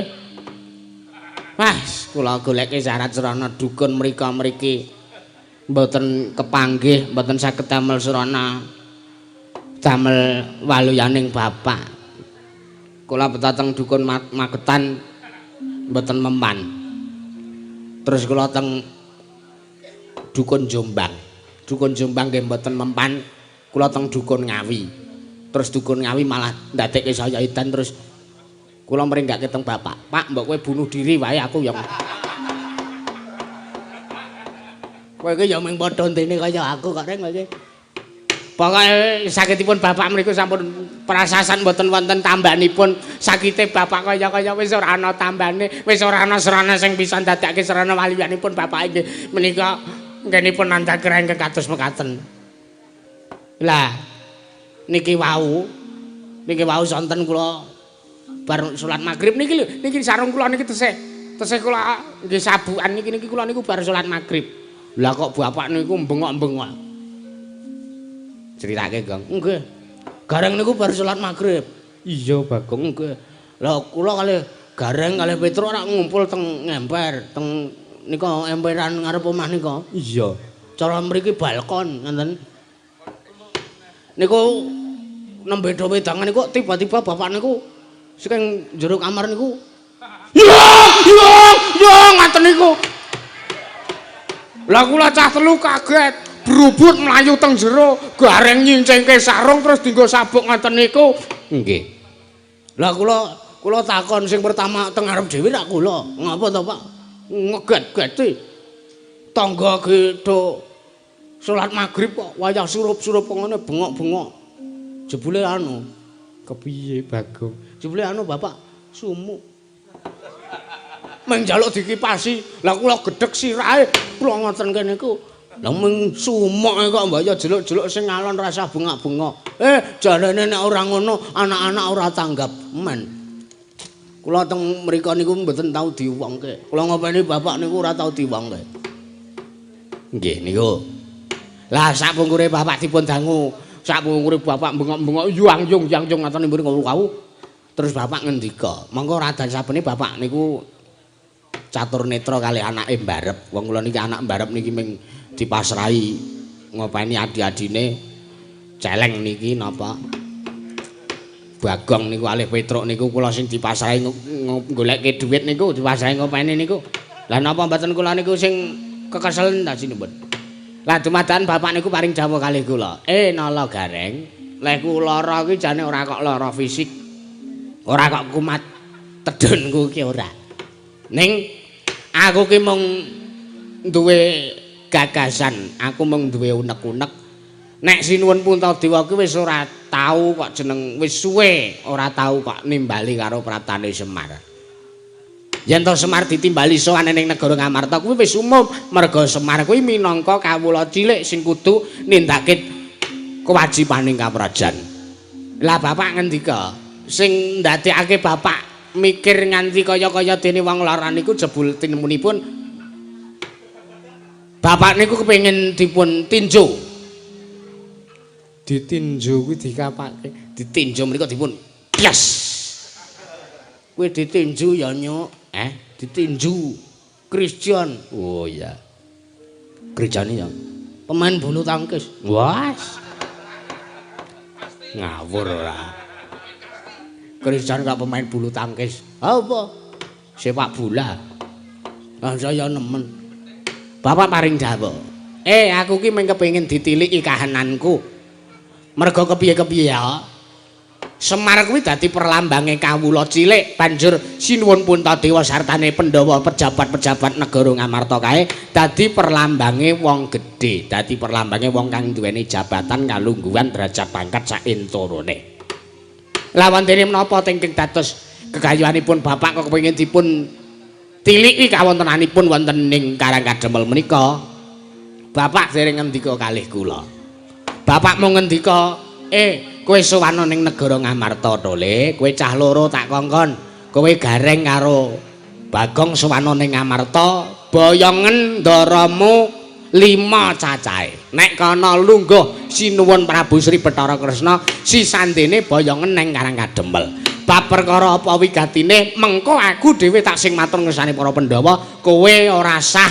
Wah, kula goleke syarat srana dukun mrika mriki. Mboten kepanggih, mboten saged damel srana damel waluyaning bapak. Kula betateng dukun Magetan mboten mempan. Terus kula teng dukun Jombang. Dukun Jombang nggih mboten mempan, kula teng dukun Ngawi. Terus dukun Ngawi malah ndadekke saya edan terus kula mringgake teng bapak. Pak, mbok kowe bunuh diri wae aku ya. Kowe iki ya mung padha ndene kaya aku kok reng kowe. Pokoke sakitipun bapak mriku sampun prasasan mboten wonten tambanipun. Sakite bapak kaya-kaya wis ora ana tambane, wis ora ana srana sing bisa ndadekke srana waliyanipun bapak inggih menika nggenipun nandhang ingkang kados mekaten. Lah niki wau sonten kula bar salat magrib niki lho, niki sarung kula niki tesih kula nggih sabukan niki niki kula niku bar salat magrib. Lah kok bapak niku bengok-bengok. Critake, Gong. Nggih. Gareng niku bar salat magrib. Iya, Bagong, nggih. Lah kula kalih Gareng kalih Petruk ora ngumpul teng ngemper, teng nika emperan ngarep omah nika. Iya. Cara mriki balkon ngoten. Niku nembe do wedangan niku tiba-tiba bapak niku saking jero kamar niku ya ya ya ngaten niku. Lah kula cah telu kaget, brubut mlayu teng jero, Gareng nyincingke sarung terus dienggo sabuk ngaten niku. Nggih. Lah kula takon sing pertama teng ngarep dhewe rak kula. Ngapa to, Pak? Ngeget-geti. Tangga ge do salat magrib kok wayah surup-surup ngene bengok-bengok. Jebule anu kepiye Bagong? Jebule anu bapak sumuk. Meng njaluk dikipasi. Lah kula gedhek sirahe kula ngoten kene niku. Lah meng sumuk kok mbok ya jeluk-jeluk sing alon rasa bengak-bengok. Jarene nek ora ngono anak-anak ora tanggap men. Kula teng mriku niku mboten tau diwongke. Kula ngopeni bapak niku ora tau diwongke. Nggih niku. Lah sak pungkure bapak dipun dangu, sak pungkure bapak bengok-bengok yang yung yang yung ngoten niku wau. Terus bapak ngendika, monggo radan sabene bapak niku catur netra kali anake mbarep. Wong kula niki anak mbarep niki ming dipasrahi ngopeni adi-adine celeng niki napa Bagong niku alih Petruk niku kula sing dipasrahi goleke dhuwit niku dipasrahi ngopeni niku. Lah napa mboten kula niku sing kekeselen ta sinipun. Lah dumadakan bapak niku paring dawuh kalih kula. Nala Gareng, lehku lara iki jane ora kok lara fisik. Ora kok kumat tedhunku ki ora. Ning aku ki mung duwe gagasan, aku mung duwe unek-unek. Nek Sinuwun Puntadewa ki wis ora tau kok jeneng wis suwe ora tau kok nimbali karo praptane Semar. Yen to Semar ditimbali sowan ning negara Ngamarta kuwi wis umum, merga Semar kuwi minangka kawula cilik sing kudu nindakake kewajibaning kaprajan. Lah bapak ngendika, sing ndadekake bapak mikir nganti kaya-kaya dene wong lara niku jebul tinemunipun bapak niku kepengin dipun tinju. Ditinju kuwi dikapake, ditinju mriku dipun yes. Kuwi ditinju ya nyuk. Ditinju Christian. Oh iya. Gerejane ya pemain bulu tangkis. Wah. Ngawur ora. Christian gak pemain bulu tangkis. Apa? Sepak bola. Lah saya nemen. Bapak paring dawuh. Aku ki mung kepengin ditiliki kahananku. Merga kepiye-kepiye ya. Semar kuwi dadi perlambange kawula cilik, banjur Sinuwun Puntadewa sartane Pandhawa pejabat-pejabat negara Ngamarta kae dadi perlambange wong gedhe, dadi perlambange wong kang duweni jabatan kalungguhan derajat pangkat saentorone. Lah wontene menapa ingkang dados gegayuhanipun bapak kok kepengin dipun tiliki kawontenanipun wonten ing Karang Kademel menika? Bapak dereng ngendika kalih kula. Bapak mung ngendika, kowe sowan ning negara Ngamarta to, Le. Kowe cah loro tak kongkon. Kowe Gareng karo Bagong sowana ning Ngamarta, boyongen ndaramu 5 cacahe. Nek kana lungguh sinuwun Prabu Sri Bathara Kresna, sisandene boyongen ning Karang Kadempel. Bab perkara apa wigatine, mengko aku dhewe tak sing matur ngersane para Pandhawa, kowe ora sah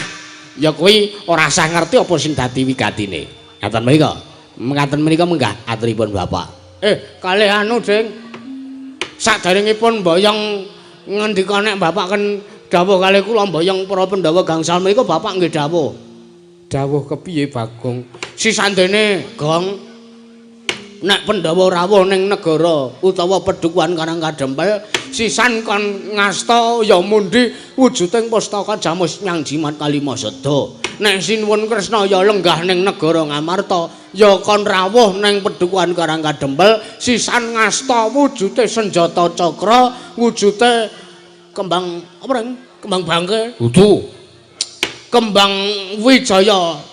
ya kuwi ora sah ngerti apa sing dadi wigatine. Ngaten menika. Ngaten menika menggah aturipun Bapak. Kalih anu, Ding. Saderengipun mboyong ngendika nek Bapak ken dawuh kalih kula mboyong para Pandhawa gangsal menika Bapak nggih dawuh. Dawuh kepiye, Bagong? Sisandene, Gong. Nek Pandhawa rawuh ning negara utawa pedukuhan Karang Kadempel, sisan kon ngasta ya mundi wujuding pustaka jamus nyang jimat kalima seda. Nek Sinuwun Kresna ya lenggah ning negara Ngamarta, ya kon rawuh ning pedukuhan Karang Kadempel, sisan ngasta wujude senjata cakra, wujude kembang apa reng? Kembang bangke. Kudu. Kembang Wijaya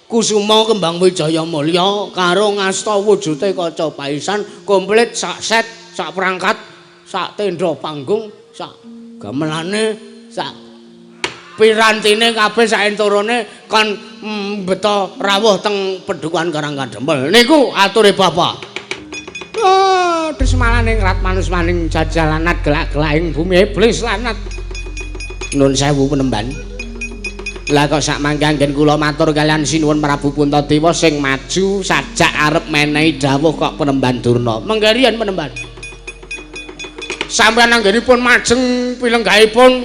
Kusuma, kembang Wijaya Mulya karo ngasta wujude kaca paisan komplit sak set, sak perangkat, sak tenda panggung, sak gamelane, sak pirantine kabeh sak enturune kon mbeta rawuh teng pedukuhan Karang Kadempel. Niku ature Bapak. Oh, desmalane ngrat manusmaning jajalanat gelak-gelaking bumi iblis lanat. Nun sewu penemban. Lah kok sak mangke anggen kula matur kalian Sinuwun Prabu Puntadewa sing maju sajak arep menehi dawuh kok penemban Durna. Menggarian penemban. Sampeyan anggenipun majeng pilenggahipun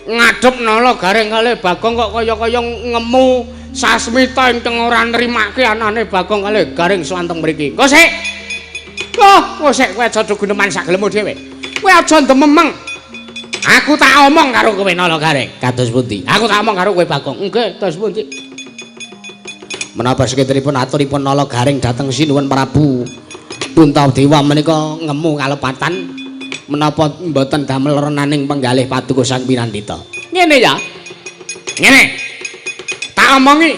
ngadhep Nala Gareng kalih Bagong kok kaya-kaya ngemu sasmita ingkang ora nrimake anane Bagong kalih Gareng sowan teng mriki. Engko sik. Oh, engko sik kowe aja guneman sak gelemu dhewe. Kowe aja ndememeng. Aku tak omong karo kowe Nala Gareng. Kados pundi? Aku tak omong karo kowe Bagong. Nggih, kados pundi? Menapa seketripun aturipun Nala Gareng dhateng Sinuwun Prabu Puntadewa menika ngemu kalepatan menapa mboten damel renaning penggalih paduka Sang Pinandita. Ngene ya. Ngene. Tak omongi.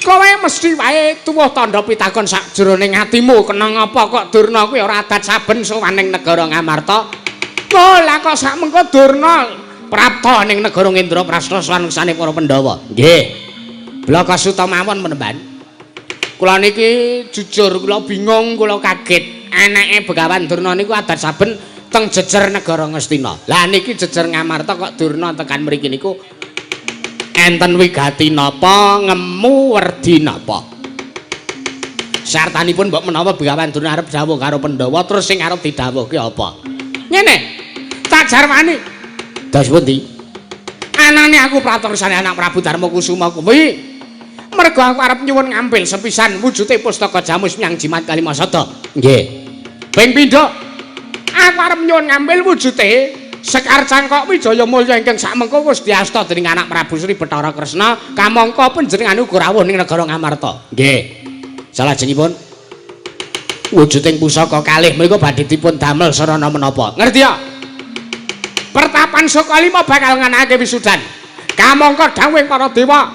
Kowe mesti wae tuwuh tandha pitakon sakjroning atimu kena ngapa kok Durna kuwi ora adat saben sowan ning negara Ngamarta. Oh, lah kok sak mengko Durna prapta ning negara Indraprastha sowan ngersane para Pandhawa. Nggih. Blaka suta mawon penemban. Kula niki jujur kula bingung, kula kaget. Eneke Begawan Durna niku adat saben teng jejer negara Ngastina. Lah niki jejer Ngamarta kok Durna tekan mriki niku enten wigati napa, ngemu werdi napa? Sartanipun mbok menawa Begawan Durna arep dawuh karo Pandhawa terus sing arep didhawuhke apa? Ngene. Tak jarwani. Dos pundi? Anane aku pratursane anak Prabu Darma Kusuma kuwi. Mergo aku arep nyuwun ngambil sepisan wujude pustaka jamus nyang jimat Kalimasada. Nggih. Ping pindho aku arep nyuwun ngambil wujude Sekar Cangkok Wijaya Mulya ingkang sakmengko wis diasta dening anak Prabu Sri Bathara Kresna kamangka panjenengane uga rawuh ning negara Ngamarta. Nggih. Salajengipun wujuding pusaka kalih menika badhe dipun damel sarana menapa? Ngerti ya? Pertapan Sukalima bakal nganakake wisudan. Kamangka dawuhing para dewa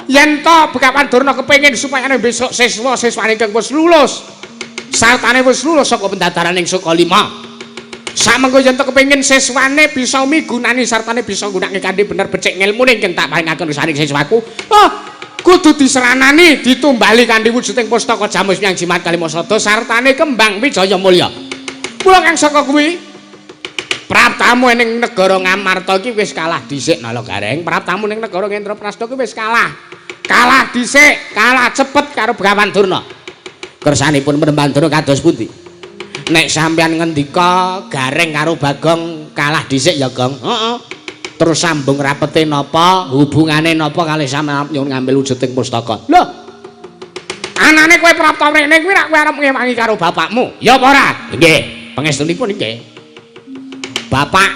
yen to Begawan Durna kepengin supaya besok siswa-siswane ingkang wis lulus sartane wis lulus saka pendadaraning Sukalima. Samengko yen to kepengin siswane bisa migunani sartane bisa nggunakake kanthi bener becik ngilmune ingkang tak paringaken saring siswaku. Oh, kudu diseranani, ditumbali kanthi wujuding pustaka jamus nyang jimat Kalimasada sartane kembang Wijaya Mulya. Mula kang saka kuwi praptamu ning negara Ngamarta iki wis kalah dhisik Nala Gareng. Praptamu ning negara Indraprastha ki wis kalah. Kalah dhisik, kalah cepet karo Begawan Durna. Kersanipun Penemban Durna kados pundi? Nek sampeyan ngendika Gareng karo Bagong kalah dhisik ya, Gong. Heeh. Terus sambung rapete napa, hubungane napa kalih sampeyan nyuwun ngambil wujuding pustaka. Lho. Anane kowe prapta mrene kuwi rak kowe arep ngewangi karo bapakmu. Ya apa ora? Nggih. Pangestunipun nggih. Bapak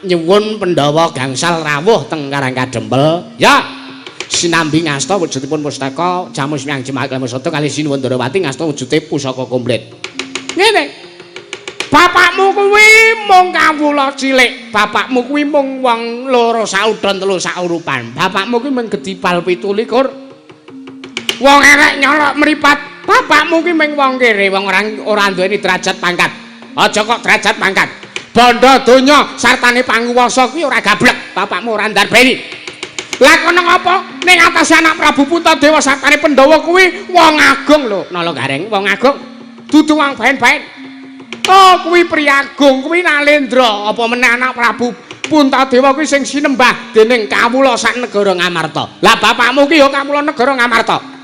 nyuwun Pandhawa gangsal rawuh teng Karang Kadempel. Ya. Sinambi ngasta wujudipun pustaka jamus miang jimat Kalimasada kalih Sinuwun Ndrawati ngasta wujude pusaka komplit. Ngene. Bapakmu kuwi mung kawula cilik, bapakmu kuwi mung wong loro saudon telu saurupan. Bapakmu kuwi mung gedipal 27. Wong elek nyolok mripat. Bapakmu kuwi mung wong kere, wong ora duweni derajat pangkat. Aja kok derajat pangkat. Bondo donya sartane panguwasa kuwi ora gablek, bapakmu ora ndarbeni. Lah kono ngapa? Ning atase anak Prabu Puntadewa sartane Pandhawa kuwi wong agung lho, Nala Gareng, wong agung. Dudu wong baen-baen. Oh, kuwi priyagung, kuwi Nalendra. Apa meneh anak Prabu Puntadewa kuwi sing sinembah dening kawula sak negara Ngamarta. Lah bapakmu ki ya kawula negara Ngamarta.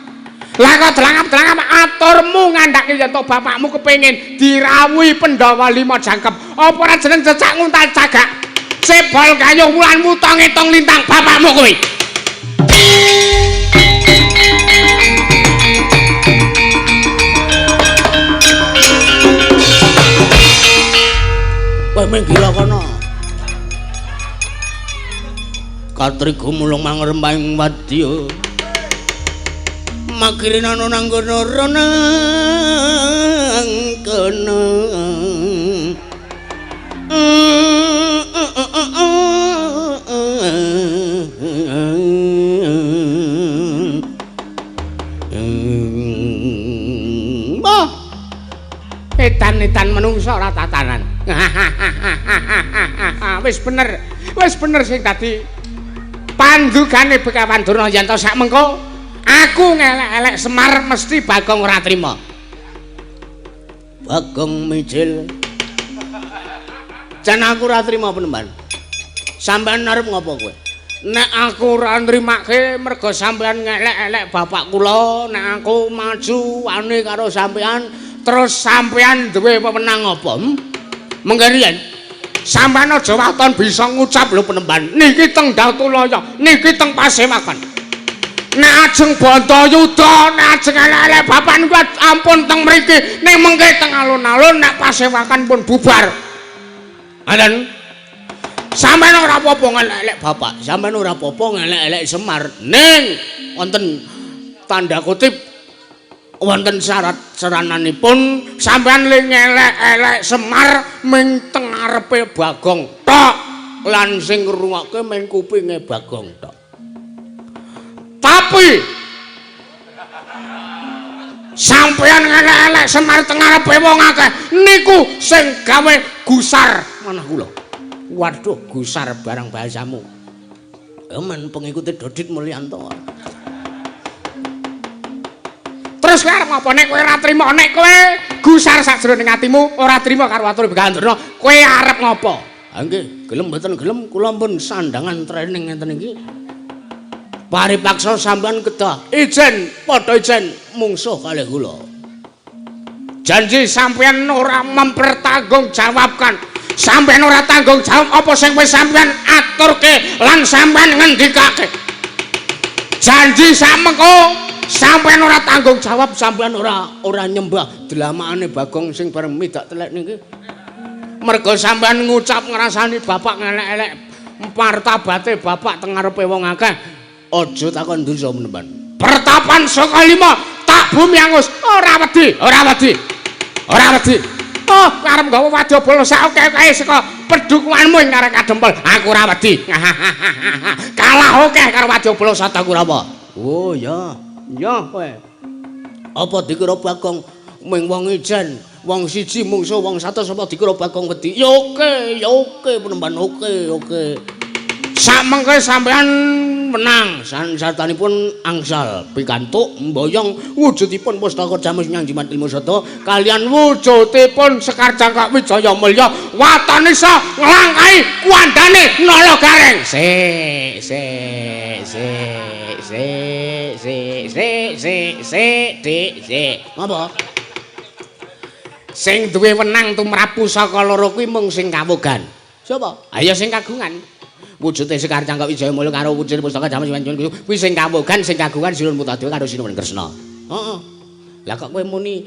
Lah kok delangap-delangap aturmu ngandhake yen to bapakmu kepengin dirawuhi Pandhawa lima jangkep. Apa ora jeneng cecak nguntal cagak? Cebol kayuh wulan wuta ngitung lintang bapakmu kuwi. Kowe minggir kono. Katri gumulung mangrembang wadya. Makirinana nang kono renang kono. Mbah. Edan-edan menungsa ora tatanan. Wis bener, wis bener sing dadi pandugane Begawan Durna yen to sak mengko aku ngelek-elek Semar mesti Bagong ora trima. Bagong mijil. Jan aku ora trima penemban. Sampeyan arep ngopo kowe? Nek aku ora nrimake mergo sampeyan ngelek-elek bapak kula, nek aku maju wani karo sampeyan terus sampeyan duwe wewenang apa? Mengke riyen sampeyan aja waton bisa ngucap lho penemban. Niki teng Datulaya, niki teng Pasewakan. Nek ajeng Bantayuda, nek ajeng elek-elek bapak niku ampun teng mriki, ning mengke teng alun-alun nek Pasewakan pun bubar. Ngoten. Sampeyan ora apa-apa ngelek-elek bapak, sampeyan ora apa-apa ngelek-elek Semar. Ning wonten tanda kutip wonten syarat serananipun sampeyan le ngelek-elek Semar ming teng ngarepe Bagong tok lan sing ngrungokke ming kupinge Bagong tok. Tapi sampeyan ngelek-elek Semar teng ngarepe wong akeh niku sing gawe gusar manah kula. Waduh, gusar barang bahasamu. Emen pengikuti Dodit Mulyanto. Terus kowe arep ngapa nek kowe ora trima, nek kowe gusar sajroning atimu ora trima karo atur Begawan Durna, kowe arep ngapa? Ha nggih, gelem mboten gelem kula pun sandangan training ngeten iki. Paripaksa sampean kedah ijen padha ijen mungsuh kalih kula. Janji sampean ora mempertanggungjawabkan. Sampean ora tanggung jawab apa sing wis sampean aturke lan sampean ngendikake. Janji samengko sampean ora tanggung jawab, sampean ora nyembah dlamakane Bagong sing bareng midak telek niki. Mergo sampean ngucap ngrasani bapak ngelek-elek martabate bapak teng ngarepe wong akeh. Aja takon dosa menemban. Pertapan saka lima tak bumi angus, ora wedi, ora wedi. Ora wedi. Oh, arep nggawa wadyabala sak akeh-akeh saka pedukuhanmu ing arek kadempel. Aku ora wedi. Kalah akeh karo wadyabala Sata Kurawa. Oh ya, ya kowe. Apa dikira Bagong ming wong ijen, wong siji mungsuh wong 100 apa dikira Bagong wedi? Ya oke, ya oke penemban oke, oke. Samengke sampean menang sansartanipun angsal pikantuk mboyong wujudipun pustaka jamus nyang jimat ilmu sada kalian wujudipun Sekar Cangkok Wijaya Mulya waton isa nglangkahi kuandane Nala Gareng. Se se se se se se se se dik se. Apa? Sing duwe wenang tumrap pusaka loro kuwi mung sing kawogan. Sapa? Ayo sing kagungan. Wujude Sekar Cangkok Wijaya Mulya karo wujud pustaka jamus kuwi sing kawogan, sing kagungan Sinuwun Puntadewa karo Sinuwun Kresna. Heeh. Lah kok kowe muni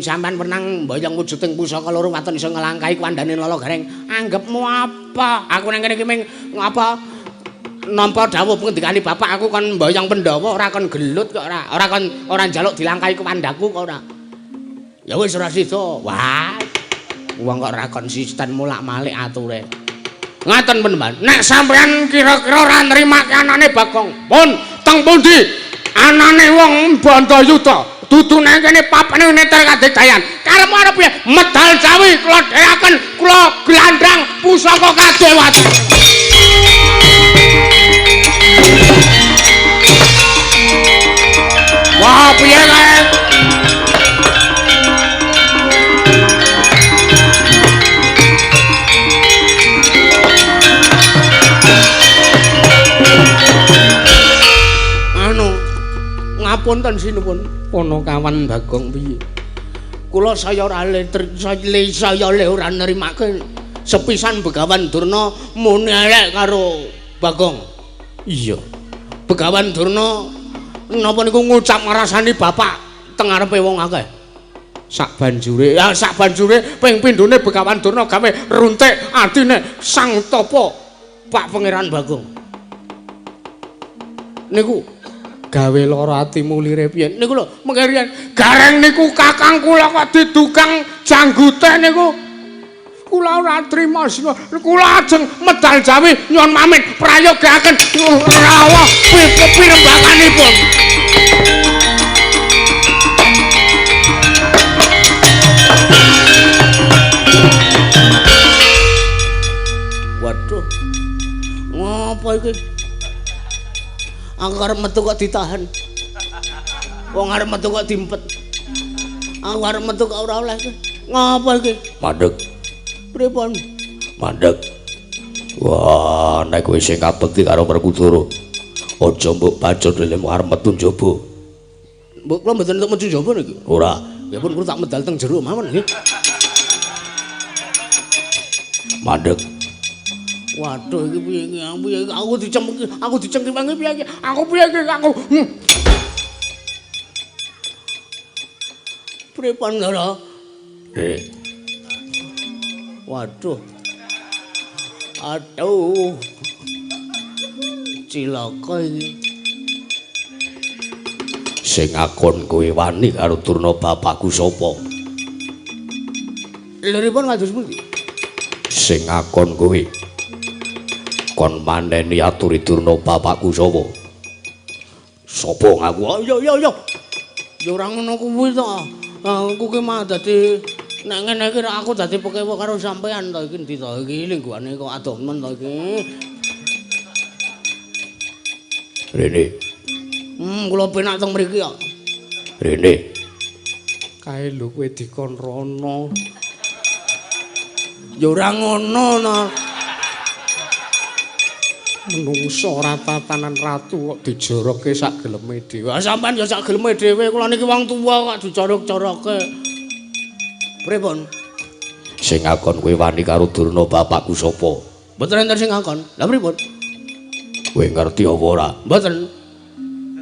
sampean wenang mboyong wujuding pusaka loro waton iso nglangkahi kuandane Nala Gareng. Anggepmu apa? Aku nang kene iki ming ngapa nampa dawuh pengendikane bapak aku kon mboyong Pandhawa ora kon gelut kok ora. Ora kon ora njaluk dilangkahi kuwandaku kok ora. Ya wis ora sida. Wah. Wong kok ora konsisten mulak-malik ature. Ngaten penemban. Nek sampean kira-kira ora nrimake anane Bagong, pun teng pundi anane wong Bantayuda Dudu nang kene papane neter kadegayan. Karepmu arep piye? Medal Jawi kula dherekaken, kula glandang pusaka kadewatan. Wah, piye kae? Anu, ngapunten sinuwun, Panakawan Bagong piye? Kula saya ora saya le ora nrimake sepisan Begawan Durna muni elek karo Bagong. Iya. Begawan Durna napa niku ngucap ngrasani bapak teng ngarepe wong akeh. Sak banjure, ya sak banjure ping pindhone Begawan Durna gawe runtik atine Sang Tapa Pak Pangeran Bagong. Niku gawe lara atimu lire piye? Niku lho mengke riyen gareng niku kakang kula kok didukang janggute niku. Kula ora trima kula ajeng medal Jawi nyuwun pamit prayogaken rawuh pirembakanipun. Waduh. Ngopo iki? Aku arep metu kok ditahan. Wong arep metu kok dimpet. Aku arep metu kok ora oleh iki. Ngopo iki? Mandeg. Pripun? Mandeg. Wah, nek kowe sing kabekti karo Werkudara, aja mbok bacut lelemu arep metu njaba. Mbok kula mboten entuk metu njaba niki. Ora. Ya pun kula tak medal teng jero mawon nggih. Mandeg. Waduh iki piye iki? Piye iki? Aku dicemki, aku dicengki wangi piye iki? Aku piye iki? Aku. Pripun lho? Waduh. Aduh. Cilaka iki. Sing ngakon kowe wani karo Durna bapakku sapa? Liripun kados pundi? Sing ngakon kowe kon maneni aturi Durna bapakku sapa? Sapa ngaku? Oh, iya iya iya. Ya ora ngono kuwi to. Aku ki mah dadi nek ngene iki aku dadi pekewo karo sampean to iki endi to iki lingguane kok adoh men to iki. Rene. Kula penak teng mriki kok. Rene. Kae lho kowe dikon rono. Ya ora ngono to. Menungso ora tatanan ratu kok dijorokke sak geleme dhewe. Ah sampean ya sak geleme dhewe, kula niki wong tuwa kok dicorok-corokke. Pripun? Sing ngakon kowe wani karo Durna bapakku sapa? Mboten enten sing ngakon. Lah pripun? Kowe ngerti apa ora? Mboten.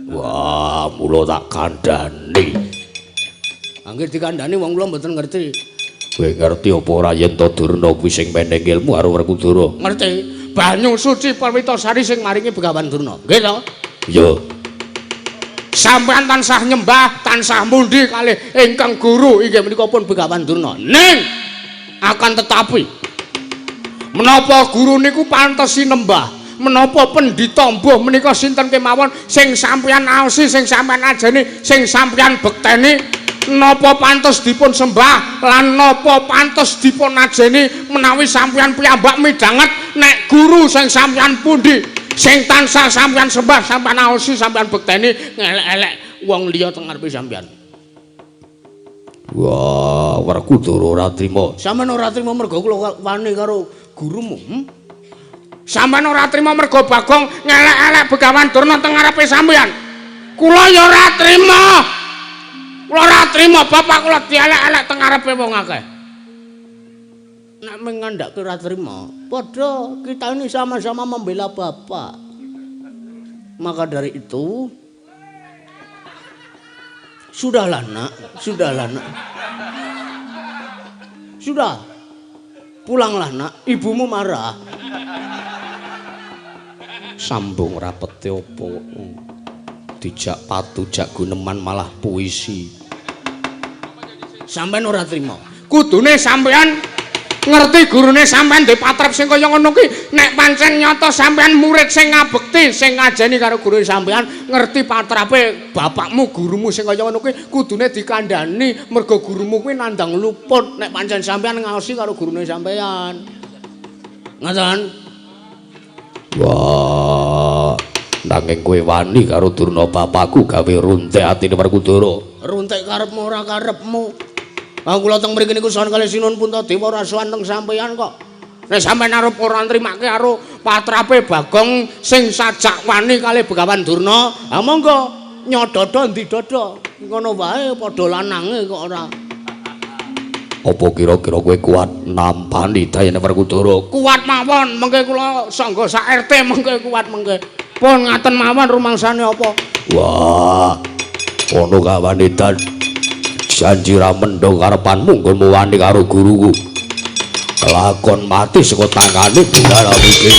Wah, mula tak kandhani. Anggere dikandhani wong kula mboten ngerti. Kowe ngerti apa ora yen to Durna kuwi sing meneng ilmu karo Werkudara? Ngerti. Banyu suci Perwitasari sing maringi Begawan Durna. Nggih to? Iya. Sampeyan tansah nyembah, tansah mundi kalih ingkang guru inggih menika pun Begawan Durna. Ning akan tetapi menapa guru niku pantes sinembah? Menapa pendhita mbuh menika sinten kemawon sing sampeyan aosi, sing sampeyan ajeni, sing sampeyan bekteni, napa pantes dipun sembah lan napa pantes dipun ajeni menawi sampeyan piyambak midhanget nek guru sing sampeyan pundi sing tansah sampeyan sembah, sampeyan aosi, sampeyan bekteni ngelek-elek wong liya teng ngarepe sampeyan. Wah, Werkudara ora trima. Sampeyan ora trima mergo kula wani karo gurumu, Sampeyan ora trima mergo Bagong ngelek-elek Begawan Durna teng ngarepe sampeyan. Kula ya ora trima. Kula ora trima bapak kula dielek-elek teng ngarepe wong akeh. Nek mengandhake ora trima, padha kita ini sama-sama membela bapak. Maka dari itu, sudahlah nak, sudahlah nak. Sudah. Pulanglah nak, ibumu marah. Sambung rapete apa dijak patu jak guneman malah puisi. Sampeyan ora trima. Kudune sampeyan Ngerti gurune sampean ndek patrap sing kaya ngono ki, nek pancen nyata sampean murid sing ngabekti, sing ngajeni karo gurune sampean, ngerti patrape bapakmu gurumu sing kaya ngono ki kudune dikandhani mergo gurumu kuwi nandhang luput nek pancen sampean ngaosi karo gurune sampean. Ngoten. Wah, nanging kowe wani karo Durna bapakku gawe runtik atine Werkudara. Runtik karepmu ora karepmu. Ah kula teng mriki niku sowan kalih Sinuwun Puntadewa ora sowan teng sampeyan kok. Nek sampeyan arep ora nrimake karo patrape Bagong sing sajak wani kalih Begawan Durna, ha monggo nyododo ndi dodo. Ngono wae padha lanange kok ora. Apa kira-kira kowe kuat nampani dayane Werkudara? Kuat mawon, mengke kula sangga sak RT mengke kuat mengke. Pun ngaten mawon rumangsane apa? Wah, ono kawane dan janji ra mendhong karepanmu nggonmu wani karo guruku. Kelakon mati saka tangane Bendara iki.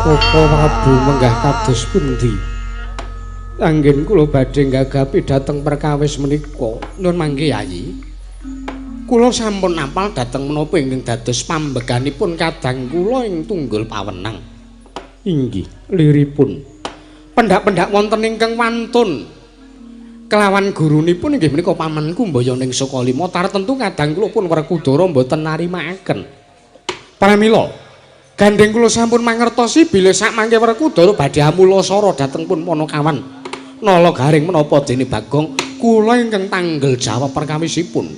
Koko Prabu menggah kados pundi? Anggen kula badhe nggagapi dhateng perkawis menika. Nun mangke Yayi. Kula sampun apal dhateng menapa ingkang dados pambeganipun kadang kula ing tunggul pawenang. Inggih, liripun. Pendak-pendak wonten ingkang wantun kelawan gurunipun inggih menika pamanku Mbayaning Sukalima tartentu kadang kula pun Werkudara mboten narimakaken. Pramila gandeng kula sampun mangertosi bilih sakmangke Werkudara badhe amulasara dhateng pun Panakawan. Nala garing menapa dene Bagong kula ingkang tanggel jawab perkawisipun.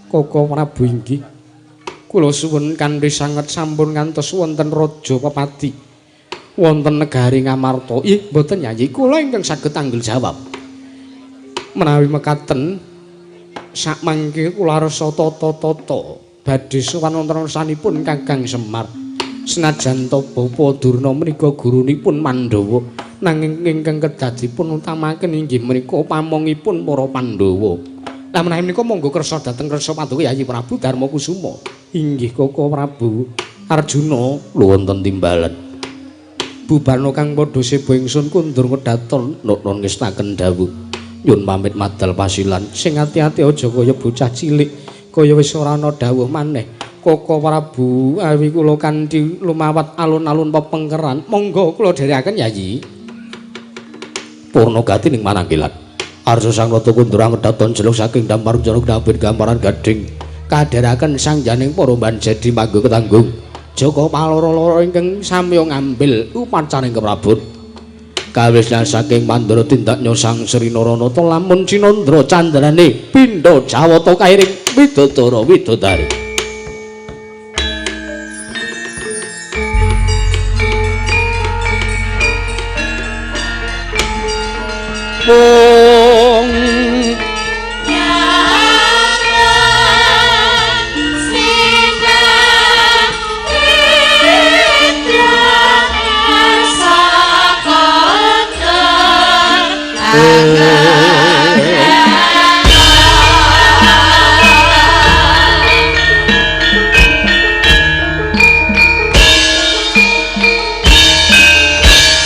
Koko Prabu inggih. Kula suwun kanthi sanget sampun ngantos wonten raja pepadi wonten negari Ngamarta. Ih, mboten Yayi, kula ingkang saged tanggel jawab. Menawi mekaten sakmangke kula rasa tata-tata badhe sowan wonten sanipun Kakang Semar. Senajan ta Bapa Durna menika gurunipun Pandhawa, nanging ingkang kedah dipun utamaken inggih menika pamongipun para Pandhawa. Lah menawi menika monggo kersa dhateng kersa paduka Yayi Prabu Darmakusuma. Inggih Koko Prabu Arjuna wonten timbalan. Bubarna kang padha seba ingsun kundur kedaton nukun ngestaken dawuh. Nyun pamit madal pasilan. Sing ati-ati aja kaya bocah cilik, kaya wis ora ana dawuh maneh. Koko Prabu awi kula kanthi lumawat alun-alun pepengkeran, monggo kula dherekaken Yayi. Purna gati ning mananggilan. Arsa sang ratu kundur angedaton jeluk saking dampar jero dapit gamparan gading. Kadheraken sang janing para banjadi manggo ketanggung. Jaka paloro-loro ingkang samya ngambil upacaring keprabon. Kawisna saking Mandura tindaknya sang Sri Naranata lamun cinandra candrane pindha Jawata kairing widodara widodari. Wong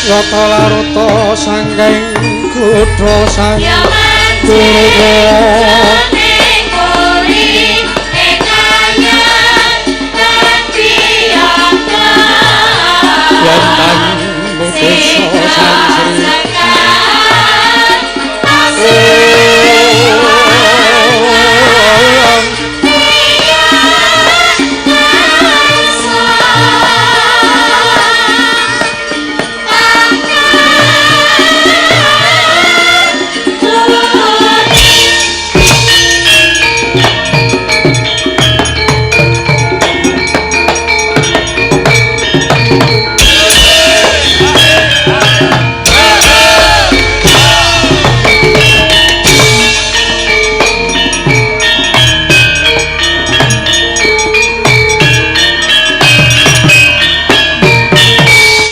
Rata larata sangking kutha sang Kurawa.